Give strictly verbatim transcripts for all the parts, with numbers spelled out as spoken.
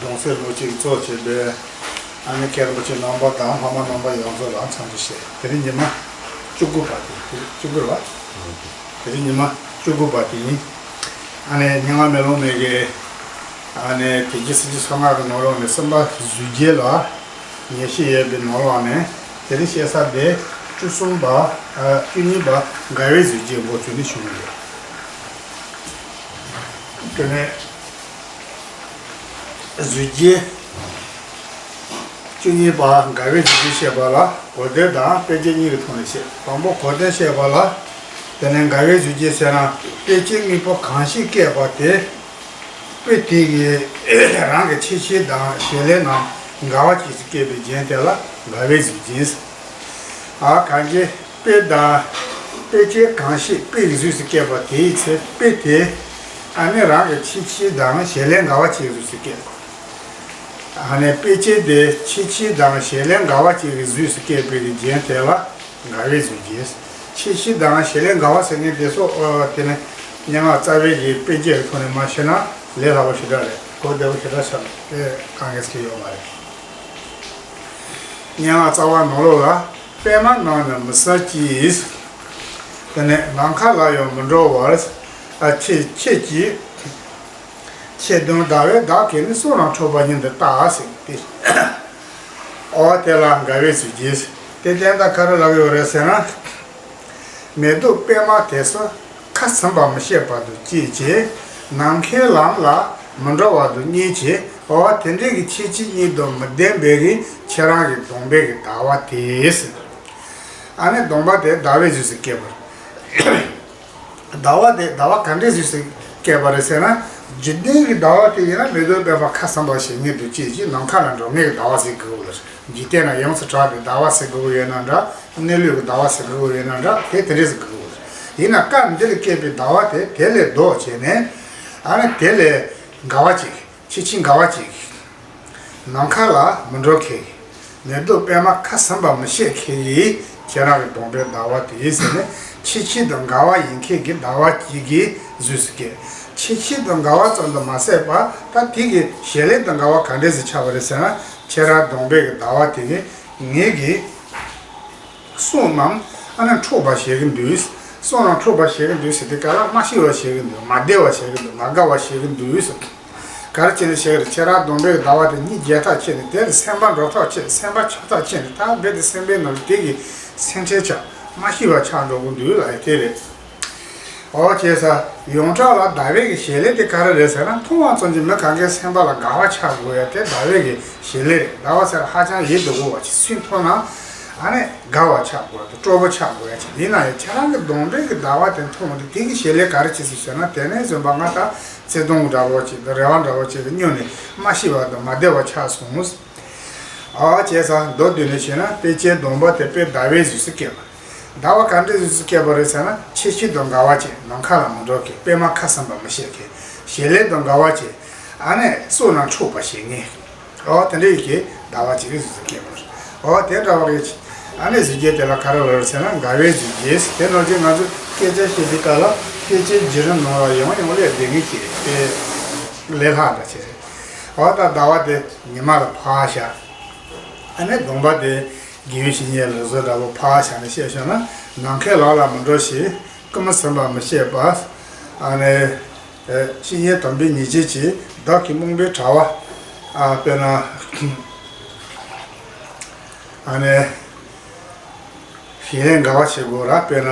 གོང་ས་ལོ་གཅིག་གཙོ་བྱས་པའི་ཨ་ནི་མཁན་རིན་པོ་ཆེ་རྣམ་པ་དང་ལྷ་མོ་རྣམ་པ་ཡོངས་རྫོགས་ལ་འཚམས་འདྲི་ཞུ། དེ་རིང་ཉི་མ་བཅུ་དགུ་པ་དེ། དེ་རིང་བཅུ་དགུ་རེད་བ། དེ་རིང་ཉི་མ་བཅུ་དགུ་པ་དེ་ཡིན། ཨ་ནི་སྙན་ངག་མེ་ལོང་མའི་གི་ཨ་ནི་དེ་རྗེ་སྲིད་རྗེ་མཚོ་སྔགས་ཀྱི་ནང་ལོགས་ནས་སེམས་དཔའ་གཟུགས་བརྒྱད་ལ་ངེས་ཤེས་ཡོད་པའི་ནང་ལོགས་ནས། དེ་རིང་བཤད་ས་དེ་བཅུ་གསུམ་པ། ཨ། བཅུ་གཉིས་པ་དགའ་བའི་གཟུགས་བརྒྱད་འགོ་བཙུགས་ནས་ཞུ་གི་ཡོད། དེ་ནས་གཟུགས་བརྒྱད། བཅུ་གཉིས་པ་དགའ་བའི་གཟུགས་བརྒྱད་བཤད་པ་ལ་གོ་དོན་དང་དཔེ་བྱད་གཉིས་ཀྱི་ཐོག་ནས་བཤད། དང་པོ་གོ་དོན་བཤད་པ་ལ། དེ་ནས་དགའ་བའི་གཟུགས་བརྒྱད་ཟེར་ན་དཔེ་བྱད་དངོས་པོ་གང་ཞིག་སྐྱེས་པ་དེ། དཔེ་དེ་གིས་རང་གི་ཆེ་ཆུང་དང་བྱེད་ལས་རྣམས་དགའ་བ་བཅས་སུ་སྐྱེས་པའི་རྒྱན་དེ་ལ་དགའ་བའི་གཟུགས་བརྒྱད། ཨ། གང་གི་དཔེ་དང་། དཔེ་བྱད་གང་ཞིག་དཔེ་ཡི་གཟུགས་སུ་སྐྱེས་པ་དེའི་ཚེ་དཔེ་དེ་ཨ་ནི་རང་གི་ཆེ་ཆུང་དང་བྱེད་ལས་དགའ་བ་བཅས་གཟུགས་སུ་སྐྱེས། ཨ་ནི་དཔེ་བྱད་དེ་ཆེ་ཆུང་དང་བྱེད་ལས་དགའ་བ་བཅས་ཀྱི་གཟུགས་སུ་སྐྱེས་པའི་རྒྱན་དེ་ལ་དགའ་བའི་གཟུགས་བརྒྱད། ཆེ་ཆུང་དང་བྱེད་ལས་དགའ་བ་ཟེར་མཁན་དེ་ཚོ། ཨ། དེ་ནི་སྙན་ངག་རྩ་བའི་གི་དཔེ་བྱད་ཀྱི་ཐོག་ནས་མར་བཤད་ན་ལས་སླ་པོ་ཞེ་དྲག་རེད། གོ་བདེ་པོ་ཞེ་དྲག་ཆགས་ནས་དེ་དཀའ་ངལ་ཞིག་ཡོད་མ་རེད། སྙན་ངག་རྩ་བ་ནང་ལོགས་ལ་པད་མ་རྣམས་ནི་མི་གསལ་གྱི། དེ་ནས་ནམ་མཁའ་ལ་ཡང་མི་འགྲོ་བར། ཨ། ཁྱེད་ཁྱེད་ཀྱིས། ཁྱེད་དོན་ཟླ་བས་བདག་གིས་ནི་སྲོག་རྣམས་འཕྲོག་པ་ཉིད་དུ་བལྟ་ཟེར་ཏེ། ཨོ། དེ་ལ་དགའ་བའི་གཟུགས་བརྒྱད། དེ་བསྟན་བདག་ག་རེ་ལབ་ཡོད་རེད་ཟེར་ན། མེ་ཏོག་པད་མ་དེ་ཚོ་ཁ་ཟུམ་པ་མི་བྱེད་པ་དུ་སྐྱེད་ཅེས། ནམ་མཁའི་ལམ་ལ་མི་འགྲོ་བ་དུ་སྙེད་ཅེས། ཨོ། དེ་འདྲའི་གི་ཆེ་ཆུང་གཉིས་དང་མི་ལྡན་པའི་གི་ཁྱེད་རང་གི་གདོང་པའི་གི་ཟླ་བ་དེ་ཟེར། ཨ་ནི་གདོང་པ་དེ་ཟླ་བའི་གཟུགས་སུ་སྐྱེས་པ། ཟླ་བ་དེ་ཟླ་བ་ག་འདྲའི་གཟུགས་སུ་སྐྱེས་པ་རེད་ཟེར་ན། འཇིག་རྟེན་གྱི་ཟླ་བ་དེ་ཡིན་ན་མེ་ཏོག་པད་མ་ཁ་ཟུམ་པ་ཞིག་ཉིད་དུ་སྐྱེད་ཅིང་ནམ་མཁའ་ལ་འགྲོ་ངེས་ཀྱི་ཟླ་བ་ཟེར་དགོས་ལ། འཇིག་རྟེན་ན་ཡོངས་སུ་གྲགས་པའི་ཟླ་བ་ཟེར་དགོས་ཡོད་ན་འདྲ། གནས་ལུགས་ཀྱི་ཟླ་བ་ཟེར་དགོས་ཡོད་ན་འདྲ། དེ་དེ་འདྲས་ཟེར་དགོས། ཡིན་ན་སྐབས་འདི་ལ་སྐྱེས་པའི་ཟླ་བ་དེ་དེ་ལས་ལྡོག་བྱས་ནས། ཨ་ནི་དེ་ལས་དགའ་བ་ཅིག་ཆེ་ཆུང་དགའ་བ་ཅིག་ནམ་མཁའ་ལ་མི་འགྲོ་མཁན། མེ་ཏོག་པད་མ་ཁ་ཟུམ་པ་མི་བྱེད་མཁན་གྱི་ཁྱེད་རང་གི་གདོང་པའི་ཟླ་བ་དེ་ཟེར་ནས། ཆེ་ཆུང་དང་དགའ་བ་ཡིན་མཁན་གྱི་ཟླ་བ་གཅིག་གི་གཟུགས་སུ་སྐྱེས། ཆེ་ཆུང་དང་དགའ་བ་ཙམ་དུ་མ་ཟད་པར་ད་དེ་གི་བྱེད་ལས་དང་དགའ་བ་ག་འདྲས་སུ་ཆགས་པ་རེད་ཟེར་ན། ཁྱེད་རང་གདོང་པའི་གི་ཟླ་བ་དེ་གིས་ངེད་ཀྱི་སྲོག་རྣམས་ཨ་ནི་འཕྲོག་པར་བྱེད་ཀྱི་འདུག་སྲོག་རྣམས་འཕྲོག་པར་བྱེད་ཀྱི་འདུག་ཟེར་དུས་སྐབས་ལ་མ་ཤི་བར་བྱེད་ཀྱི་འདུག་མ་བདེ་བར་བྱེད་ཀྱི་འདུག་མ་དགའ་བར་བྱེད་ཀྱི་འདུག་ཟེར། ག་རེ་བྱས་ནས་བྱེད་ཀྱི་རེད། ཁྱེད་རང་གདོང་པའི་ཟླ་བ་དེ་གཉིད་རྒྱས་ཐག་ཆོད་ནས། དེ་ལ་སེམས་པ་འགྲོ་ཐག་ཆོད། སེམས་པ་ཆགས་ཐག་ཆོད་ནས། ད་རྦད་དེ་སེམས་པའི་ནང་ལ་དེ་གི་སེམས་ཁྲལ་ཆགས། མ་ཤི་བར་ཆགས་འགྲོ་གི་འདུག་ལབ་ཡ་དེ་རེད། འོ། བྱས་ཙང་ཡོངས་གྲགས་ལ་ཟླ་བའི་གི་བྱེད་ལས་དེ་ག་རེ་རེད་ཟེར་ན། མཐོང་བ་ཙམ་གྱིས་མི་གང་གའི་སེམས་པ་ལ་དགའ་བ་ཆགས་དགོས་ཡ་དེ་ཟླ་བའི་གི་བྱེད་ལས་རེད། ཟླ་བ་ཟེར་ཧ་ཅང་ཡིད་དུ་འོང་བ་ཅིག་སུས་མཐོང་ན་ཨ་ནི་དགའ་བ་ཆགས་དགོས་ཡ་དེ། སྤྲོ་པོ་ཆགས་དགོས་ཡ་ཅིག་ཡིན་ན་ཡང་ཁྱེད་རང་གི་གདོང་པའི་གི་ཟླ་བ་དེ་མཐོང་བ་དེ་དེ་གི་བྱེད་ལས་ག་རེ་བྱེད་སྲིད་ཟེར་ན། དེ་ནས་བཟུང་པ་ང་ད་བརྩེ་དུང་འདྲ་བོ་ཅིག་དང་རེ་བ་འདྲ་བོ་ཅིག་གི་སྨྱོ་ནས་མ་ཤི་བ་དང་མ་བདེ་བ་ཆགས་སོང་། ཨ། བྱས་ཙང་མདོར་བསྡུས་ནས་བྱས་ན་དཔེ་ཅན་གདོང་པ་དེ་དཔེ་ཟླ་བའི་གཟུགས་སུ་སྐྱེས་པ། ཟླ་བ་ག་འདྲའི་གཟུགས་སུ་སྐྱེས་པ་རེད་ཟེར་ན། ཆེ་ཆུང་དང་དགའ་བ་བཅས། ནམ་མཁའ་ལ་མི་འགྲོ་མཁན། པད་མ་ཁ་ཟུམ་པ་མི་བྱེད་མཁན། བྱེད་ལས་དང་དགའ་བ་བཅས། ཨ་ནི་སྲོག་རྣམས་འཕྲོག་པར་བྱེད་མཁན། ཨོ། དེ་འདྲའི་གི་ཟླ་བ་གཅིག་གི་གཟུགས་སུ་སྐྱེས་པ་རེད། ཨོ། དེ་འདྲ་བ་གི། ཨ་ནི་གཟུགས་བརྒྱད་དེ་ལ་ག་རེ་ལབ་རེད་ཟེར་ན་དགའ་བའི་གཟུགས་བརྒྱད། དེ་ནང་བཞིན་ང་ཚོ་སྐད་ཆ་བཤད་དུས་སྐབས་ལ་སྐད་ཆའི་བརྒྱུད་རིམ་ནང་ལ་ཡང་ཡང་སླེབས་བསྡད་མཁན་ཅིག་རེད། དེ་ལས་སླ་འདྲ་ཅིག་རེད། ཨོ། ད་ཟླ་བ་དེ་ཉི་མ་ལ་ཕར་བཞག་ཨ་ནི་གདོང་པ་དེ་དགེ་བའི་བཤེས་གཉེན་ལ་བཟོ་འདྲ་བོ་ཕར་བཞག་ནས་བཤད་བྱུང་ན། ནམ་མཁའི་ལམ་ལ་མི་འགྲོ་ཞིང་ཀུན་སེམས་པ་མི་བྱེད་པ། ཨ་ནི་བཤེས་གཉེན་དམ་པའི་ཉེས་བྱས་ཀྱིས་བདག་གི་རྨོངས་པའི་དྲ་བ། ཨ། དཔེར་ན། ཨ་ནི། བྱེད་ལས་དགའ་བ་བྱེད་དགོས་ར། དཔེར་ན།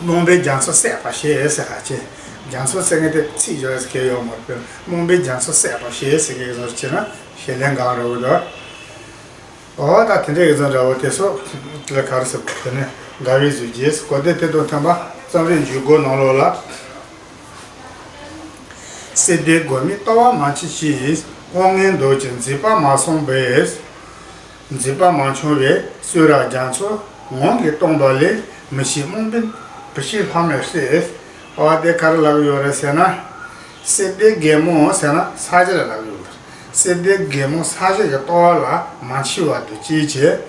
རྨོངས་པའི་རྒྱ་མཚོ་སྲེག་པར་བྱེད་ཟེར་ཧ་ཅེ། རྒྱ་མཚོ་ཟེར་མཁན་དེ་ཚིག་སྦྱོར་ཟེར་མཁན་ཡོད་མ་རེད། དཔེར་ན་རྨོངས་པའི་རྒྱ་མཚོ་སྲེག་པར་བྱེད་ཟེར་མཁན་བཟོ་བྱས་ན་བྱེད་ལས་དགའ་ར་བོ་འདུག་ཨོ། ད་དེ་འདྲའི་གི་བཟོ་འདྲ་བོ་དེ་ཚོ་ལ་ག་རེ་ཟེར་དགོས། དེ་ནི་དགའ་བའི་གཟུགས་བརྒྱད། གོ་དོན་དེ་དང་མཐུན་པ་རྩོམ་རིག་འཇུག་སྒོ་ནང་ལོགས་ལ། སྲིད་པའི་སྒོ་མིས་ལྟ་བ་མ་མཆིས་ཤིང་། དབང་ངན་འདོད་ཀྱི་མཛེས་པ་མ་སོང་བས། མཛེས་པ་མ་བྱུང་བས་གསོད་ར་རྒྱ་མཚོ་ངང་གིས་སྟོངས་པ་ལས། མི་ཤེས་རྨོངས་པའི་བུ་ཤི་ལྷ་མོས་གསོས། ཨོ། དེ་ག་རེ་ལབ་ཡོད་རེད་ཟེར་ན། སྲིད་པའི་རྒན་མོ་ཟེར་ན་ས་གཞི་ལ་ལབ་ཡོད་རེད། སྲིད་པའི་རྒན་མོ་ས་གཞི་གི་ལྟ་བ་ལ་མ་མཆིས་པ་དུ་སྐྱེས་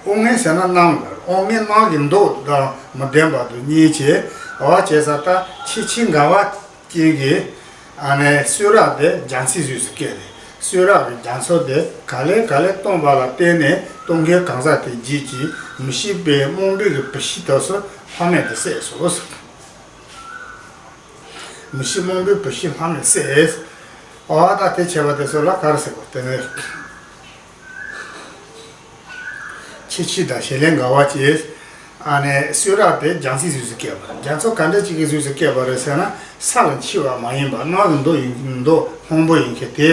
བྱས། དབང་ངན་ཟེར་ན་སྣང་ལ། དབང་ངན་སྣང་གི་མདོག་དང་མི་ལྡན་པ་དུ་སྐྱེས་བྱས། ཨོ། བྱས་ཙང་ད་ཆེ་ཆུང་དགའ་བ་ཅན་གྱི་ ཨ་ནི་གསུས་རག་དེ་རྒྱ་མཚོའི་གཟུགས་སུ་སྐྱེས་རེད། གསུས་རག་གི་རྒྱ་མཚོ་དེ་ག་ལེ་ག་ལེ་གཏོང་བ་ལ་བརྟེན་ནས་གཏོང་མཁན་གང་ཟག་དེ་རྒྱུད་ཀྱི་མི་ཤེས་པའི་རྨོངས་པའི་གི་བུད་ཤིང་དེ་ཚོ་ལྷག་མེད་དུ་བསྲེགས་སོ། མི་ཤེས་རྨོངས་པའི་བུད་ཤིང་ལྷག་མེད་བསྲེགས། འོ་ད་དེ་བྱས་པ་དེ་ཚོ་ལ་ག་རེ་ཟེར་དགོས། དེ་ནི། ཁྱད་ཆོས་དང་བྱེད་ལས་འགལ་བ་བཅས། ཨ་ནི་གསུས་རག་དེ་རྒྱ་མཚོའི་གཟུགས་སུ་སྐྱེས་པ། རྒྱ་མཚོ་ག་འདྲ་ཅིག་གི་གཟུགས་སུ་སྐྱེས་པ་རེད་ཟེར་ན། ས་ལ་འཆི་བ་མ་ཡིན་པ། ནགས་ཀྱི་མདོག་ཡིན། མདོག་སྔོན་པོ་ཡིན་མཁན་དེ་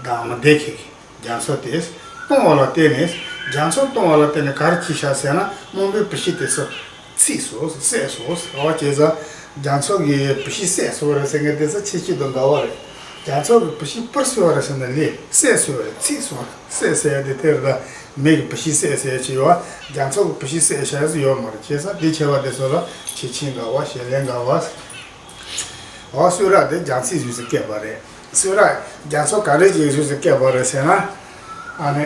དང་མི་ལྡན་མཁན་གྱི་རྒྱ་མཚོ་དེ་གཏོང་བ་ལ་བརྟེན་ནས། རྒྱ་མཚོ་གཏོང་བ་ལ་བརྟེན་ནས་ག་རེ་བྱས་ཤག་ཟེར་ན། རྨོངས་པའི་བུད་ཤིང་དེ་ཚོ་ཚིག་སོ། བསྲེགས་སོ། འོ་བྱས་ཙང་རྒྱ་མཚོ་གི་བུད་ཤིང་བསྲེགས་སོ་རེད་ཟེར་མཁན་དེ་ཚོ་ཁྱད་ཆོས་དང་འགལ་བ་རེད། རྒྱ་མཚོ་གི་བུད་ཤིང་སྤུར་སོ་རེད་ཟེར་ན་ལས། བསྲེགས་སོ་རེད། ཚིག་སོ། བསྲེགས་ཟེར་ཡ་དེ་དེ་རེད་ད། མི་གི་བུད་ཤིང་བསྲེགས་ཟེར་ཡ་ཅིག་ཡོད། རྒྱ་མཚོ་གི་བུད་ཤིང་བསྲེགས་བྱ་ཡ་ཡོད་མ་རེད། བྱས་ཙང་དེ་བྱས་པ་དེ་ཚོ་ལ་ཁྱད་ཆོས་འགལ་བ། བྱེད་ལས་འགལ་བ། འོ་གསུས་རག་དེ་རྒྱ་མཚོའི་གཟུགས་སུ་སྐྱེས་པ་རེད། གསུས་རག་རྒྱ་མཚོ་ག་འདྲ་ཅིག་གི་གཟུགས་སུ་སྐྱེས་པ་རེད་ཟེར་ན། ཨ་ནི།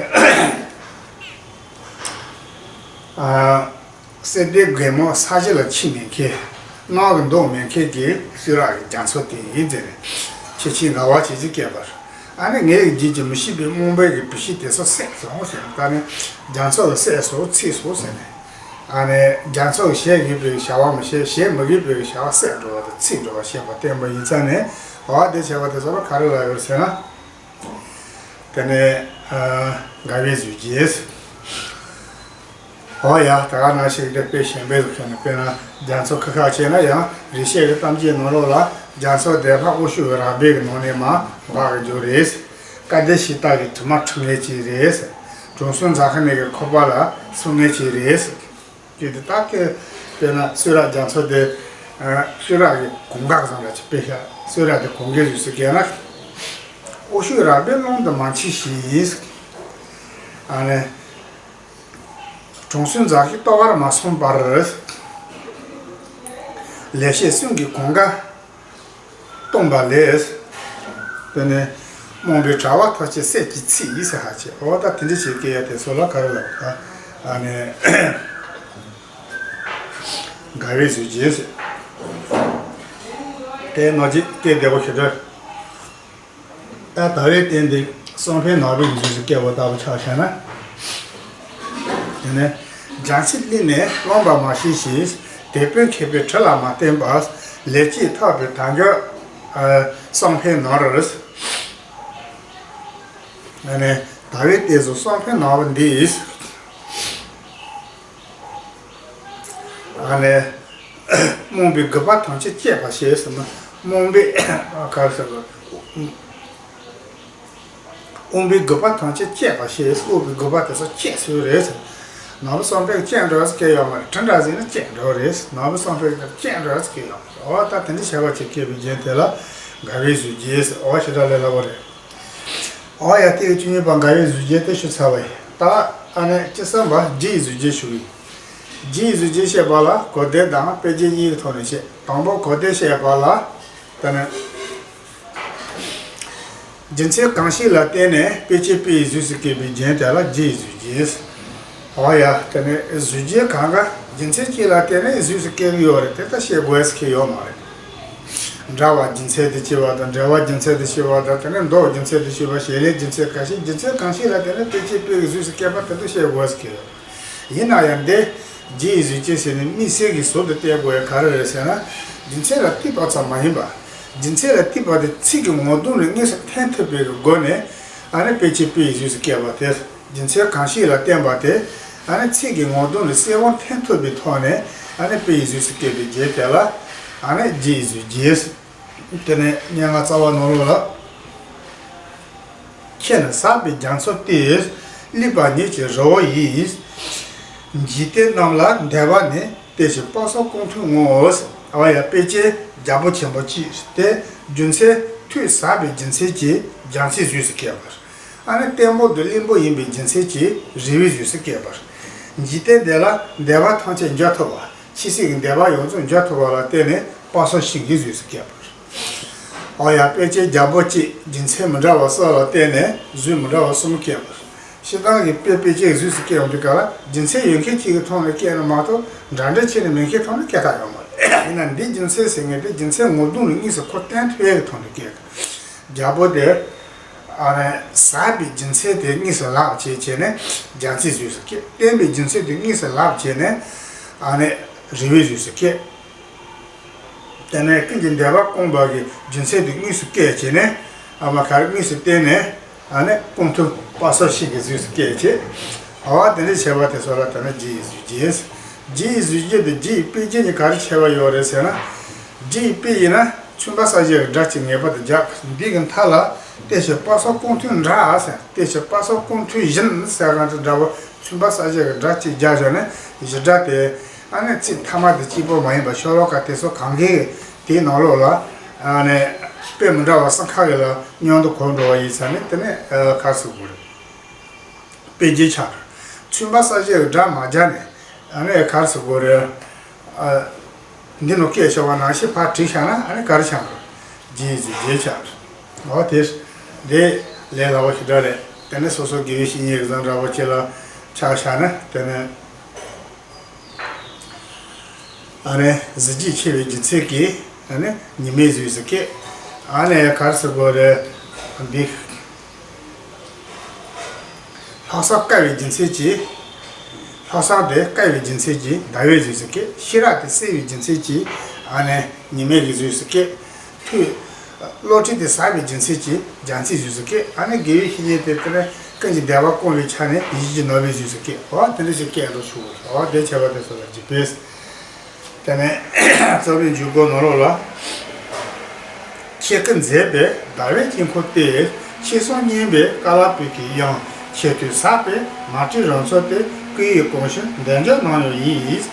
ཨ། གསེར་ལྡན་རྒན་མོ་ས་གཞི་ལ་འཆི་མེད་མཁན། ནགས་ཀྱི་མདོག་མེད་མཁན་གྱི་གསུས་རག་གི་རྒྱ་མཚོ་དེ་ཡིན་ཟེར་ནས། ཁྱད་ཆོས་འགལ་བ་བྱེད་ཅིག་སྐྱེས་པར། ཨ་ནི་ངའི་རྒྱུད་ཀྱི་མི་ཤེས་པའི་རྨོངས་པའི་གི་བུད་ཤིང་དེ་ཚོ་བསྲེགས་སོང་ཟེར་ནས། ད་ནི་རྒྱ་མཚོ་ལ་བསྲེགས་སོ། ཚིག་སོ་ཟེར་ནས། ཨ་ནི་རྒྱ་མཚོ་གི་བྱེད་དགོས་པའི་བྱ་བ་མི་བྱེད། བྱེད་མི་དགོས་པའི་བྱ་བ་བསྲེགས་འགྲོ་བ་དང་ཚིག་འགྲོ་བ་བྱེད་པ་བསྟན་པ་ཡིན་ཙང་ནས། འོ་དེ་བྱས་པ་དེ་ཚོ་ལ་ག་རེ་ལབ་ཡོད་ཟེར་ན། དེ་ནས། ཨ། འགལ་བའི་གཟུགས་བརྗོད། འོ་ཡ། ད་ག་ནང་བཞིན་དེ་དཔེ་གཞན་པའི་གཟུགས་ཁྱེར་ནས། དཔེར་ན་རྒྱ་མཚོ་ཁ་ཁ་བྱས་ན་ཡང་། རིག་བྱེད་ཀྱི་གཏམ་རྒྱུད་ནང་ལོགས་ལ་རྒྱ་མཚོ་དེ་ལྷ་དབང་ཕྱུག་གི་རལ་པའི་གི་ནང་ནས་མར་འབབ་ཀྱི་རྒྱུ་རེད། སྐལ་ལྡན་ཞིང་དག་གི་དྲི་མ་འཁྲུད་མཁན་ཅིག་རེད། དྲང་སྲོང་རྫ་ཁ་ནས་ཀྱི་ཁོག་པ་ལ་སོང་མཁན་ཅིག་རེད། ཀྱི་དེ་ལྟ་སྟེ། དཔེར་ན་གསུས་རག་རྒྱ་མཚོ་དེ། ཨ། གསུས་རག་གི་གོང་ཁ་བཟང་ར་ཅིག་དཔེ་བཞག་གསུས་རག་དེ་གོང་ཁའི་གཟུགས་སུ་སྐྱེས་ན། དབང་ཕྱུག་རལ་པའི་ཀློང་དུ་མ་མཆིས་ཤིང་། ཨ་ནི། དྲང་སྲོང་རྫ་ཁའི་ལྟོ་བར་མ་སོང་བར། ལེགས་བཤད་གསུང་གི་གོང་ཁ་སྟོང་པ་ལས། དེ་ནས་རྨོངས་པའི་དྲ་བ་ཐམས་ཅད་བསྲེགས་ཀྱིས་ཚིག་ཟེར་ཧ་ཅེ། འོ་ད་དེ་འདྲ་ཞིག་སྐྱེ་ཡ་དེ་ཚོ་ལ་ག་རེ་ལབ་ད། ཨ་ནི། འགལ་བའི་གཟུགས་བརྗོད་ཟེར། དེ་ནང་བཞིན་སྐྱེ་བདེ་བོ་ཞེ་དྲག་ད་ལྟ་བའི་རྟེན་འདི་སང་ཕོད་ནངས་པའི་གཟུགས་སུ་སྐྱེ་བ་ལྟ་བུ་ཆགས་བྱས་ན། དེ་ནས་རྒྱ་མཚོའི་གླིང་ནས་ལངས་པ་མ་ཤེས་ཤིང་། དེད་དཔོན་མཁས་པས་དྲི་ལ་མ་བརྟེན་པར། ལེགས་སྐྱེས་ཐོབ་པའི་དལ་འབྱོར་སང་ཕོད་ནངས་རུ། ཨ་ནི་ཟླ་བའི་གཏད་གཟུགས་སང་ཕོད་ནངས་པ་འདིས། ཨ་ནི། རྨོངས་པའི་རྒུད་པ་ཐམས་ཅད་བཅད་པར་བྱེད་ཟེར་ན། རྨོངས་པའི། ཨ། ག་རེ་ཟེར་དགོས། རྨོངས་པའི་རྒུད་པ་ཐམས་ཅད་བཅད་པར་བྱེད། རྨོངས་པའི་རྒུད་པ་དེ་ཚོ་བཅད་ཚུལ་རེད་ཟེར། ནངས་པ་སང་ཕོད་བཅད་འགྲོ་ཟེར་གྱི་ཡོད་མ་རེད། དྲི་འདྲ་ཟིན་ན་བཅད་འགྲོ་རེད། ནངས་པ་སང་ཕོད་བཅད་འགྲོ་ཟེར་གྱི་ཡོད་མ་རེད། འོ་ད་དེ་འདྲ་བྱས་པ་ཅིག་སྐྱེས་པའི་རྒྱན་དེ་ལ་འགལ་བའི་གཟུགས་བརྗོད་ཟེར། འོ་ཞེ་དྲག་ལས་སླ་བོ་རེད། འོ་ཡ། དེ་གི་བཅུ་གཉིས་པ་འགལ་བའི་གཟུགས་བརྗོད་དེ་ཞུས་ཚར་བ་ཡིན། ད་ཨ་ནི་བཅུ་གསུམ་པ་རྒྱུ་ཡི་གཟུགས་བརྗོད་ཞུ་གི་ཡིན། རྒྱུ་ཡི་གཟུགས་བརྗོད་བཤད་པ་ལ་གོ་བདེ་དང་དཔེ་བརྗོད་གཉིས་ཀྱི་ཐོག་ནས་བཤད། དང་པོ་གོ་བདེ་བཤད་པ་ལ། དེ་ནི། རྒྱུ་མཚན་གང་ཞིག་ལ་བརྟེན་ནས་དཔེ་ཅན་དཔེ་ཡི་གཟུགས་སུ་སྐྱེས་པའི་རྒྱན་དེ་ལ་རྒྱུ་ཡི་གཟུགས་བརྗོད། འོ་ཡ། དེ་ནི་གཟུགས་བརྗོད་གང་ག་རྒྱུ་མཚན་གཅིག་ལ་བརྟེན་ནས་གཟུགས་སུ་སྐྱེ་གི་ཡོད་རེད། དེ་ལྟར་བཤད་དགོས་ཟེར་གྱི་ཡོད་མ་རེད། འདྲ་བ་རྒྱུ་མཚན་དུ་སྐྱེ་བ་དང་། འབྲེལ་བ་རྒྱུ་མཚན་དུ་སྐྱེ་བ་དང་། དེ་ནས་མདོག་རྒྱུ་མཚན་དུ་སྐྱེ་བ། བྱེད་ལས་རྒྱུ་མཚན། གང་ཞིག་རྒྱུ་མཚན་གང་ཞིག་ལ་བརྟེན་ནས་དཔེ་ཅན་དཔེ་ཡི་གཟུགས་སུ་སྐྱེས་པ་དེ་ཚོ་བཤད་དགོས་ཟེར་གྱི་ཡོད། ཡིན་ན་ཡང་འདི་རྒྱུ་ཡི་གཟུགས་བརྗོད་ཟེར་ནས་དམིགས་བསལ་གྱི་ཟུར་དུ་བལྟ་དགོས་ཡ་ག་རེ་རེད་ཟེར་ན། རྒྱུ་མཚན་ལ་ལྟོས་པ་ཙམ་མ་ཡིན་པ། རྒྱུ་མཚན་ལ་ལྟོས་པ་དེ་ཚིག་གི་ངོ་གདོང་ལ་དངོས་སུ་འཐེན་ཐུབ་པའི་སྒོ་ནས། ཨ་ནི་དཔེ་ཅན་དཔེ་ཡི་གཟུགས་སུ་སྐྱེས་པ་དེ། རྒྱུ་མཚན་གང་ཞིག་ལ་བརྟེན་པ་དེ། ཨ་ནི་ཚིག་གི་ངོ་གདོང་ལ་གསལ་བོར་འཐེན་ཐུབ་པའི་ཐོག་ནས། ཨ་ནི་དཔེ་ཡི་གཟུགས་སུ་སྐྱེས་པའི་རྒྱན་དེ་ལ། ཨ་ནི་རྒྱུ་ཡི་གཟུགས་བརྗོད། དེ་ནས་སྙན་ངག་རྩ་བ་ནང་ལོགས་ལ། ཁྱེད་ནི་ཟག་པའི་རྒྱ་མཚོ་སྟེ། བསླུས་པ་ཉིད་ཀྱི་རི་བོ་ཡིས། འཇིག་རྟེན་རྣམས་ལ་འདེབས་པ་ནི། དེ་བཞིན་དཔག་བསམ་ཀུན་འཁྲུལ་ངོ་། འོ་ཡ། དཔེ་ཅན་རྒྱལ་པོ་ཆེན་པོ་གཅིག་དེ། རྒྱུ་མཚན་ཐོས་ཟག་པའི་རྒྱུ་མཚན་གྱིས་རྒྱ་མཚོའི་གཟུགས་སུ་སྐྱེས་པ། ཨ་ནི་བརྟན་པོ་དང་བརླིང་པོ་ཡིན་པའི་རྒྱུ་མཚན་གྱིས་རི་བོའི་གཟུགས་སུ་སྐྱེས་པ། འཇིག་རྟེན་འདི་ལ་འདོད་པ་ཐམས་ཅད་འཇོག་ཐུབ་པ། ཆོས་སྲིད་ཀྱི་འདོད་པ་ཡོངས་རྫོགས་འཇོག་ཐུབ་པ་ལ་བརྟེན་ནས་དཔག་བསམ་ཤིང་གི་གཟུགས་སུ་སྐྱེས་པ། འོ་ཡ། དཔེ་ཅན་རྒྱལ་པོ་གཅིག་རྒྱུ་མཚན་མི་འདྲ་བ་སོགས་ལ་བརྟེན་ནས་གཟུགས་མི་འདྲ་བ་གསུམ་སྐྱེས་པ། སྤྱིར་བཏང་གི་དཔེ་དཔེ་ཅན་གཟུགས་སུ་སྐྱེ་ཡོང་དུས་སྐབས་ལ། རྒྱུ་མཚན་ཡོད་མཁན་གཅིག་གི་ཐོག་ནས་སྐྱེས་ན་མ་གཏོགས། འདྲ་འདྲ་ཕྱེ་ནས་མེད་མཁན་ཐོག་ནས་སྐྱེ་ཐབས་ཡོད་མ་རེད། ཡིན་ན་འདི་རྒྱུ་མཚན་ཟེར་མཁན་དེ་རྒྱུ་མཚན་ངོ་བདུན་ལ་དངོས་སུ་ཁོ་བསྟན་ཐུབ་ཡག་གི་ཐོག་ནས་སྐད་ཀྱི་རྒྱལ་པོ་དེ། ཨ་ནི་ཟབ་པའི་རྒྱུ་མཚན་དེ་དངོས་སུ་ལག་བྱེད་བྱས་ནས་རྒྱ་མཚོའི་གཟུགས་སུ་སྐད། བསྟན་པའི་རྒྱུ་མཚན་དེ་དངོས་སུ་ལག་བྱས་ནས་ཨ་ནི་རི་བོའི་གཟུགས་སུ་སྐད། དེ་ནས་ཀུན་གྱིས་འདོད་པ་སྐོང་བ་གི་རྒྱུ་མཚན་དེ་དངོས་སུ་སྐད་བྱས་ནས་ཨ་མ་ག་རེ་དངོས་སུ་བསྟན་ནས། ཨ་ནི་སྐོང་ཐུབ་པ་སོགས་ཤིག་གི་གཟུགས་སུ་སྐད་བྱེད། འོ་དེ་འདྲ་བྱས་པ་དེ་ཚོ་ལ་ད་ནི་རྗེ་ཡི་གཟུགས་ཅན། རྗེ་ཡི་གཟུགས་ཅན་དེ་རྗེ་ཡི་དཔེ་ཅན་གྱི་ག་རེ་ཁྱད་པར་ཡོད་རེད་ཟེར་ན། རྗེ་ཡི་དཔེ་ཡིན་ན་མཚུངས་པ་གསལ་བྱེད་ཀྱི་སྒྲ་གཅིག་ངེས་པར་དུ་རྒྱག་འདི་གི་མཐའ་ལ་དེ་ཕྱིར་པ་སོགས་སྐོང་ཐུབ་འདྲ་ཟེར། དེ་ཕྱིར་པ་སོགས་སྐོང་ཐུབ་བཞིན་ཟེར་གང་དུ་འདྲ་བོ་མཚུངས་པ་གསལ་བྱེད་ཀྱི་སྒྲ་གཅིག་རྒྱག་བྱས་ནས་གཞི་སྒྲ་དེ། ཨ་ནི་ཚིག་མཐའ་མ་དེ་གཅིག་པོ་མ་ཡིན་པ་ཤོ་ལོ་ཀ་དེ་ཚོ་གང་གའི་དེའི་ནང་ལོགས་ལ། ཨ་ནི་དཔེ་མི་འདྲ་བ་གསུམ་ཁ་གི་ལ་མཉམ་དུ་གོ་འགྲོ་བ་ཡིན་ཙང་ནི་དེ་ནི་ག་རེ་ཟེར་དགོས་རེད། དཔེ་རྒྱན་ཆགས་འགྲོ། མཚུངས་པ་གསལ་བྱེད་ཀྱི་སྒྲ་མ་སྦྱར་ནས་ཨ་ནི་ག་རེ་ཟེར་དགོས་རེད། ཨ། འདི་ནང་སྐད་ཆ་བ་ནང་བཞིན་ཕར་བྲིས་བཞག་ན་ཨ་ནི་ག་རེ་ཆགས་འགྲོ། རྗེ་ཡི་གཟུགས་ཅན་ཆགས་འགྲོ། འོ་དེ་འདི་ལས་སླ་བོ་ཞེ་དྲག་རེད། དེ་ནི་སོ་སོ་དགེ་བའི་བཤེས་གཉེན་གྱི་བཟང་འདྲ་བོ་ཅིག་ལ་ཆ་བཞག་ན་དེ་ནི། ཨ་ནི་གཟི་བརྗིད་ཆེ་བའི་རྒྱུ་མཚན་གྱིས་ཨ་ནི་ཉི་མའི་གཟུགས་སུ་སྐད། ཨ་ནི་ག་རེ་ཟེར་དགོས་རེད། འདི། ལྷག་བསམ་དཀར་བའི་རྒྱུ་མཚན་གྱིས། ལྷག་བསམ་དེ་དཀར་བའི་རྒྱུ་མཚན་གྱིས་ཟླ་བའི་གཟུགས་སུ་སྐད། ཤེས་རབ་དེ་གསལ་བའི་རྒྱུ་མཚན་གྱིས་ཨ་ནི་ཉི་མའི་གཟུགས་སུ་སྐད། ཐོས། བློ་གྲོས་དེ་ཟབ་པའི་རྒྱུ་མཚན་གྱིས་རྒྱ་མཚོའི་གཟུགས་སུ་སྐད། ཨ་ནི་དགེ་བའི་བཤེས་གཉེན་དེ་དེ་ནི་ཀུན་གྱིས་བདེ་བ་སྐོང་བའི་ཆ་ནས་ཡིད་བཞིན་གྱི་ནོར་བུའི་གཟུགས་སུ་སྐད། འོ་དེ་འདྲ་ཞིག་སྐད་འགྲོ་ཆོག་གི་རེད། འོ་དེ་བྱས་པ་དེ་ཚོ་ལ་འཇིགས་པས། དེ་ནས་རྩ་བའི་འཇུག་སྒོ་ནང་ལོགས་ལ། ཁྱེད་ཀྱིས་མཛད་པའི་ཟླ་བའི་དཀྱིལ་འཁོར་སྟེ། ཁྱེད་གསུང་སྙན་པའི་ཀ་ལ་པི་ཀའི་དབྱངས། ཁྱད་ཐོས་ཟབ་པའི་མ་ཏྲིའི་རང་ཚུལ་དེ། སྐུ་ཡི་དཀོན་ཞིང་བདེ་འབྱུང་རྣམས་ཡང་ཡིན།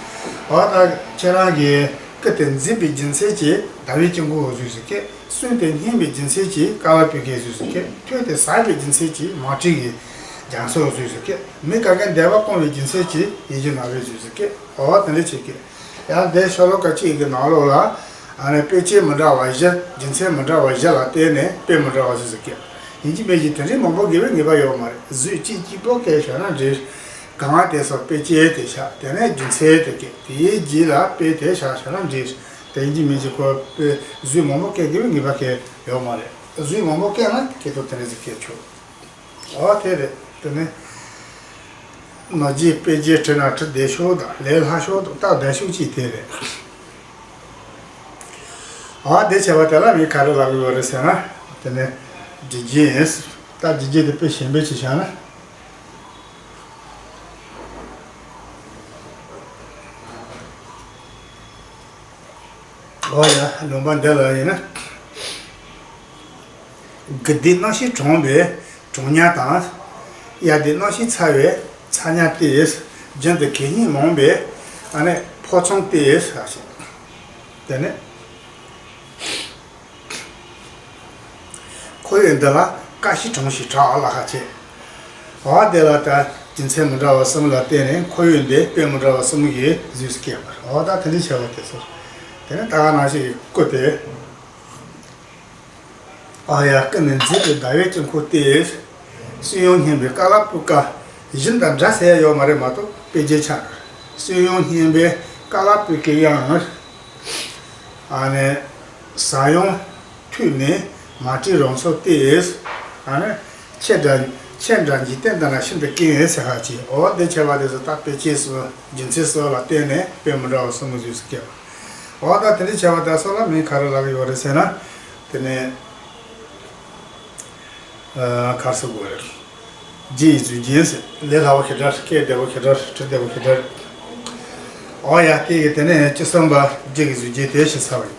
འོ་ད་ཁྱེད་རང་གིས། སྐུ་དེ་མཛེས་པའི་རྒྱུ་མཚན་གྱིས་ཟླ་བའི་དཀྱིལ་འཁོར་གཟུགས་སུ་སྐད། གསུང་དེ་སྙན་པའི་རྒྱུ་མཚན་གྱིས་ཀ་ལ་པི་ཀའི་གཟུགས་སུ་སྐད། ཐོས་དེ་ཟབ་པའི་རྒྱུ་མཚན་གྱིས་མ་ཏྲི་ཡི་རྒྱ་མཚོའི་གཟུགས་སུ་སྐད། མི་ག་གེ་བདེ་བ་སྐོང་བའི་རྒྱུ་མཚན་གྱིས་ཡིད་བཞིན་ནོར་བུའི་གཟུགས་སུ་སྐད། འོ་དེ་འདྲ་བྱེད་སྐད། ཡང་དེ་ཤོ་ལོ་ཀ་གཅིག་གི་ནང་ལོགས་ལ། ཨ་ནི་དཔེ་ཅན་མི་འདྲ་བ་བཞི། རྒྱུ་མཚན་མི་འདྲ་བ་བཞི་ལ་བརྟེན་ནས་དཔེ་མི་འདྲ་བ་གཟུགས་སུ་སྐད། ཡིན་གཅིག་མིན་གཅིག་དེ་འདྲའི་མང་པོ་དགེ་བའི་ངེས་པ་ཡོད་མ་རེད། གཟུགས་གཅིག་གཅིག་པོ་སྐད་བྱས་ན་འགྲིག་གང་དེ་སོགས་དཔེ་ཅན་དེ་བཞག་དེ་ནས་རྒྱུ་མཚན་དེ་སྐད། དེའི་རྗེས་ལ་དཔེ་དེ་བཞག་བྱས་ན་འགྲིག་དེ་ཡིན་གཅིག་མིན་གཅིག་ཁོ་དཔེ་གཟུགས་མང་པོ་སྐད་དགེ་བའི་ངེས་པ་སྐད་ཡོད་མ་རེད། གཟུགས་མང་པོ་སྐད་ན་སྐད་དོད་དེ་འདྲ་ཞིག་སྐད་ཆོག་འོ་དེ་རེད། དེ་ནས་ནོར་རྒྱས་དཔེ་རྒྱས་བྲིས་ན་བྲིས་བདེ་ཤོས་དང་ལས་སླ་ཤོས་དང་སྟབས་བདེ་ཤོས་གཅིག་དེ་རེད། འོ་དེ་བྱས་པ་དེ་ལ་མི་ག་རེ་ལབ་ཀྱི་ཡོད་རེད་ཟེར་ན། དེ་ནས་རྒྱུ་རྒྱན་ཡིན། ད་རྒྱུ་རྒྱན་དེ་དཔེ་གཞན་པ་ཅིག་བྱས་ན། འོ་ཡ་ལུང་པ་འདི་ལ་ཡིན་ན། དགུ་སྡེ་རྣམ་ཤེས་གྲངས་པའི་གྲངས་ཉག་དང་། དབྱར་སྡེ་རྣམ་ཤེས་ཚ་བའི་ཚ་ཉག་སྟེ། རྒྱུན་དུ་གད་སྙིགས་མང་པའི་ཨ་ནི་ཕོ་ཚང་སྟེ་ཟེར་ཞིང་། དེ་ནས། ཁོར་ཡུག་འདི་ལ་ཀ་ཤི་གྲངས་ཤིག་གྲགས་ལ་ཧ་ཆེ། འོ་དེ་ལ་ད་རྒྱུ་མཚན་མི་འདྲ་བ་གསུམ་ལ་བརྟེན་ནས་ཁོར་ཡུག་འདི་དཔེ་མི་འདྲ་བ་གསུམ་གྱིས་གཟུགས་སུ་སྐྱེས་པ་རེད། འོ་ད་དེ་འདྲ་བྱས་པ་དེ་ཚོ། དེ་ནས་ད་ག་ནང་བཞིན་གྱི་སྐུ་དེ། ཨ་ཡ་སྐུ་ནི་མཛེས་པའི་ཟླ་བའི་དཀྱིལ་འཁོར་སྟེ། སུན་དབྱངས་སྙན་པའི་ཀ་ལ་པུ་ཀ། བཞིན་དང་འདྲ་ཟེར་ཡ་ཡོད་མ་རེད་མ་གཏོགས་དཔེ་རྒྱན་ཆགས། སུན་དབྱངས་སྙན་པའི་ཀ་ལ་པུ་ཀའི་དབྱངས། ཨ་ནི། ཟབ་ཡངས་ཐོས་ནས་མ་ཏྲིའི་རང་ཚུལ་ཏེ། ཨ་ནི། ཁྱེད་འདྲ་ཁྱེད་འདྲ་འཇིག་རྟེན་འདི་ན་ཤིན་ཏུ་དཀོན་ཟེར་ཧ་ཅི། འོ་དེ་བྱས་པ་དེ་ཚོ་ད་དཔེ་ཅན་སོགས་རྒྱུ་མཚན་སོགས་ལ་བརྟེན་ནས་དཔེ་མི་འདྲ་བ་གསུམ་གྱི་གཟུགས་སུ་སྐྱེས་པ། འོ་ད་དེ་འདྲ་བྱས་པ་དེ་ཚོ་ལ་མིང་ག་རེ་ལབ་ཀྱི་ཡོད་རེད་ཟེར་ན། དེ་ནས། ཨ། ག་རེ་ཟེར་དགོས་རེད། རྗེ་ཡི་གཟུགས་ཅན་ཟེར། ལས་སླ་བོ་ཞེ་དྲག་སྐད་བདེ་བོ་ཞེ་དྲག་བྲི་བདེ་བོ་ཞེ་དྲག་འོ་ཡ་དེ་གི་དེ་ནས་བཅུ་གསུམ་པ་རྗེ་གི་གཟུགས་ཅན་དེ་ཞེས་བྱ་བ་ཡིན།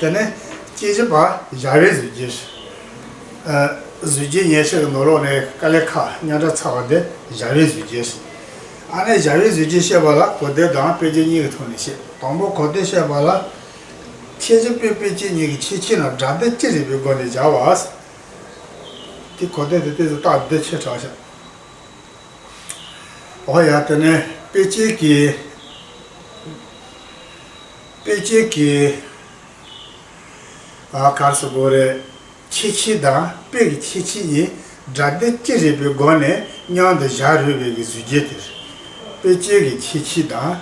དེ་ནས་བཅུ་བཞི་པ་བྱ་བའི་གཟུགས་ཅན། ཨ། གཟུགས་ཅན་ཉེར་བཞི་གི་ནང་ལོགས་ནས་དཀའ་ལས་ཁག་སྙན་གྲགས་ཚ་བ་དེ་བྱ་བའི་གཟུགས་ཅན་ཟེར། ཨ་ནི་བྱ་བའི་གཟུགས་ཅན་བཤད་པ་ལ་གོ་བདེ་དང་དཔེ་རྒྱན་གཉིས་ཀྱི་ཐོག་ནས་བཤད། དང་པོ་གོ་བདེ་བཤད་པ་ལ། ཁྱད་ཆོས་དཔེ་དཔེ་ཅན་གཉིས་ཀྱི་ཁྱད་ཆོས་ན་སྒྲ་སྡུད་ཅི་རིགས་པའི་སྒོ་ནས་སྦྱར་བ། དེ་གོ་བདེ་དེ་དེ་ཚོ་རྟགས་འདི་ཆེ་དྲགས་ཤག་འོ་ཡ་དེ་ནས་དཔེ་ཅན་གྱི། དཔེ་ཅན་གྱི། ཨ། ག་རེ་ཟེར་དགོས་རེད། ཁྱད་ཆོས་དང་དཔེ་གི་ཁྱད་ཆོས་གཉིས་སྒྲ་སྡུད་ཅི་རིགས་པའི་སྒོ་ནས་མཉམ་དུ་སྦྱར་རུས་པའི་གི་གཟུགས་ཅན་དེ་རེད། དཔེ་ཅན་གྱི་ཁྱད་ཆོས་དང་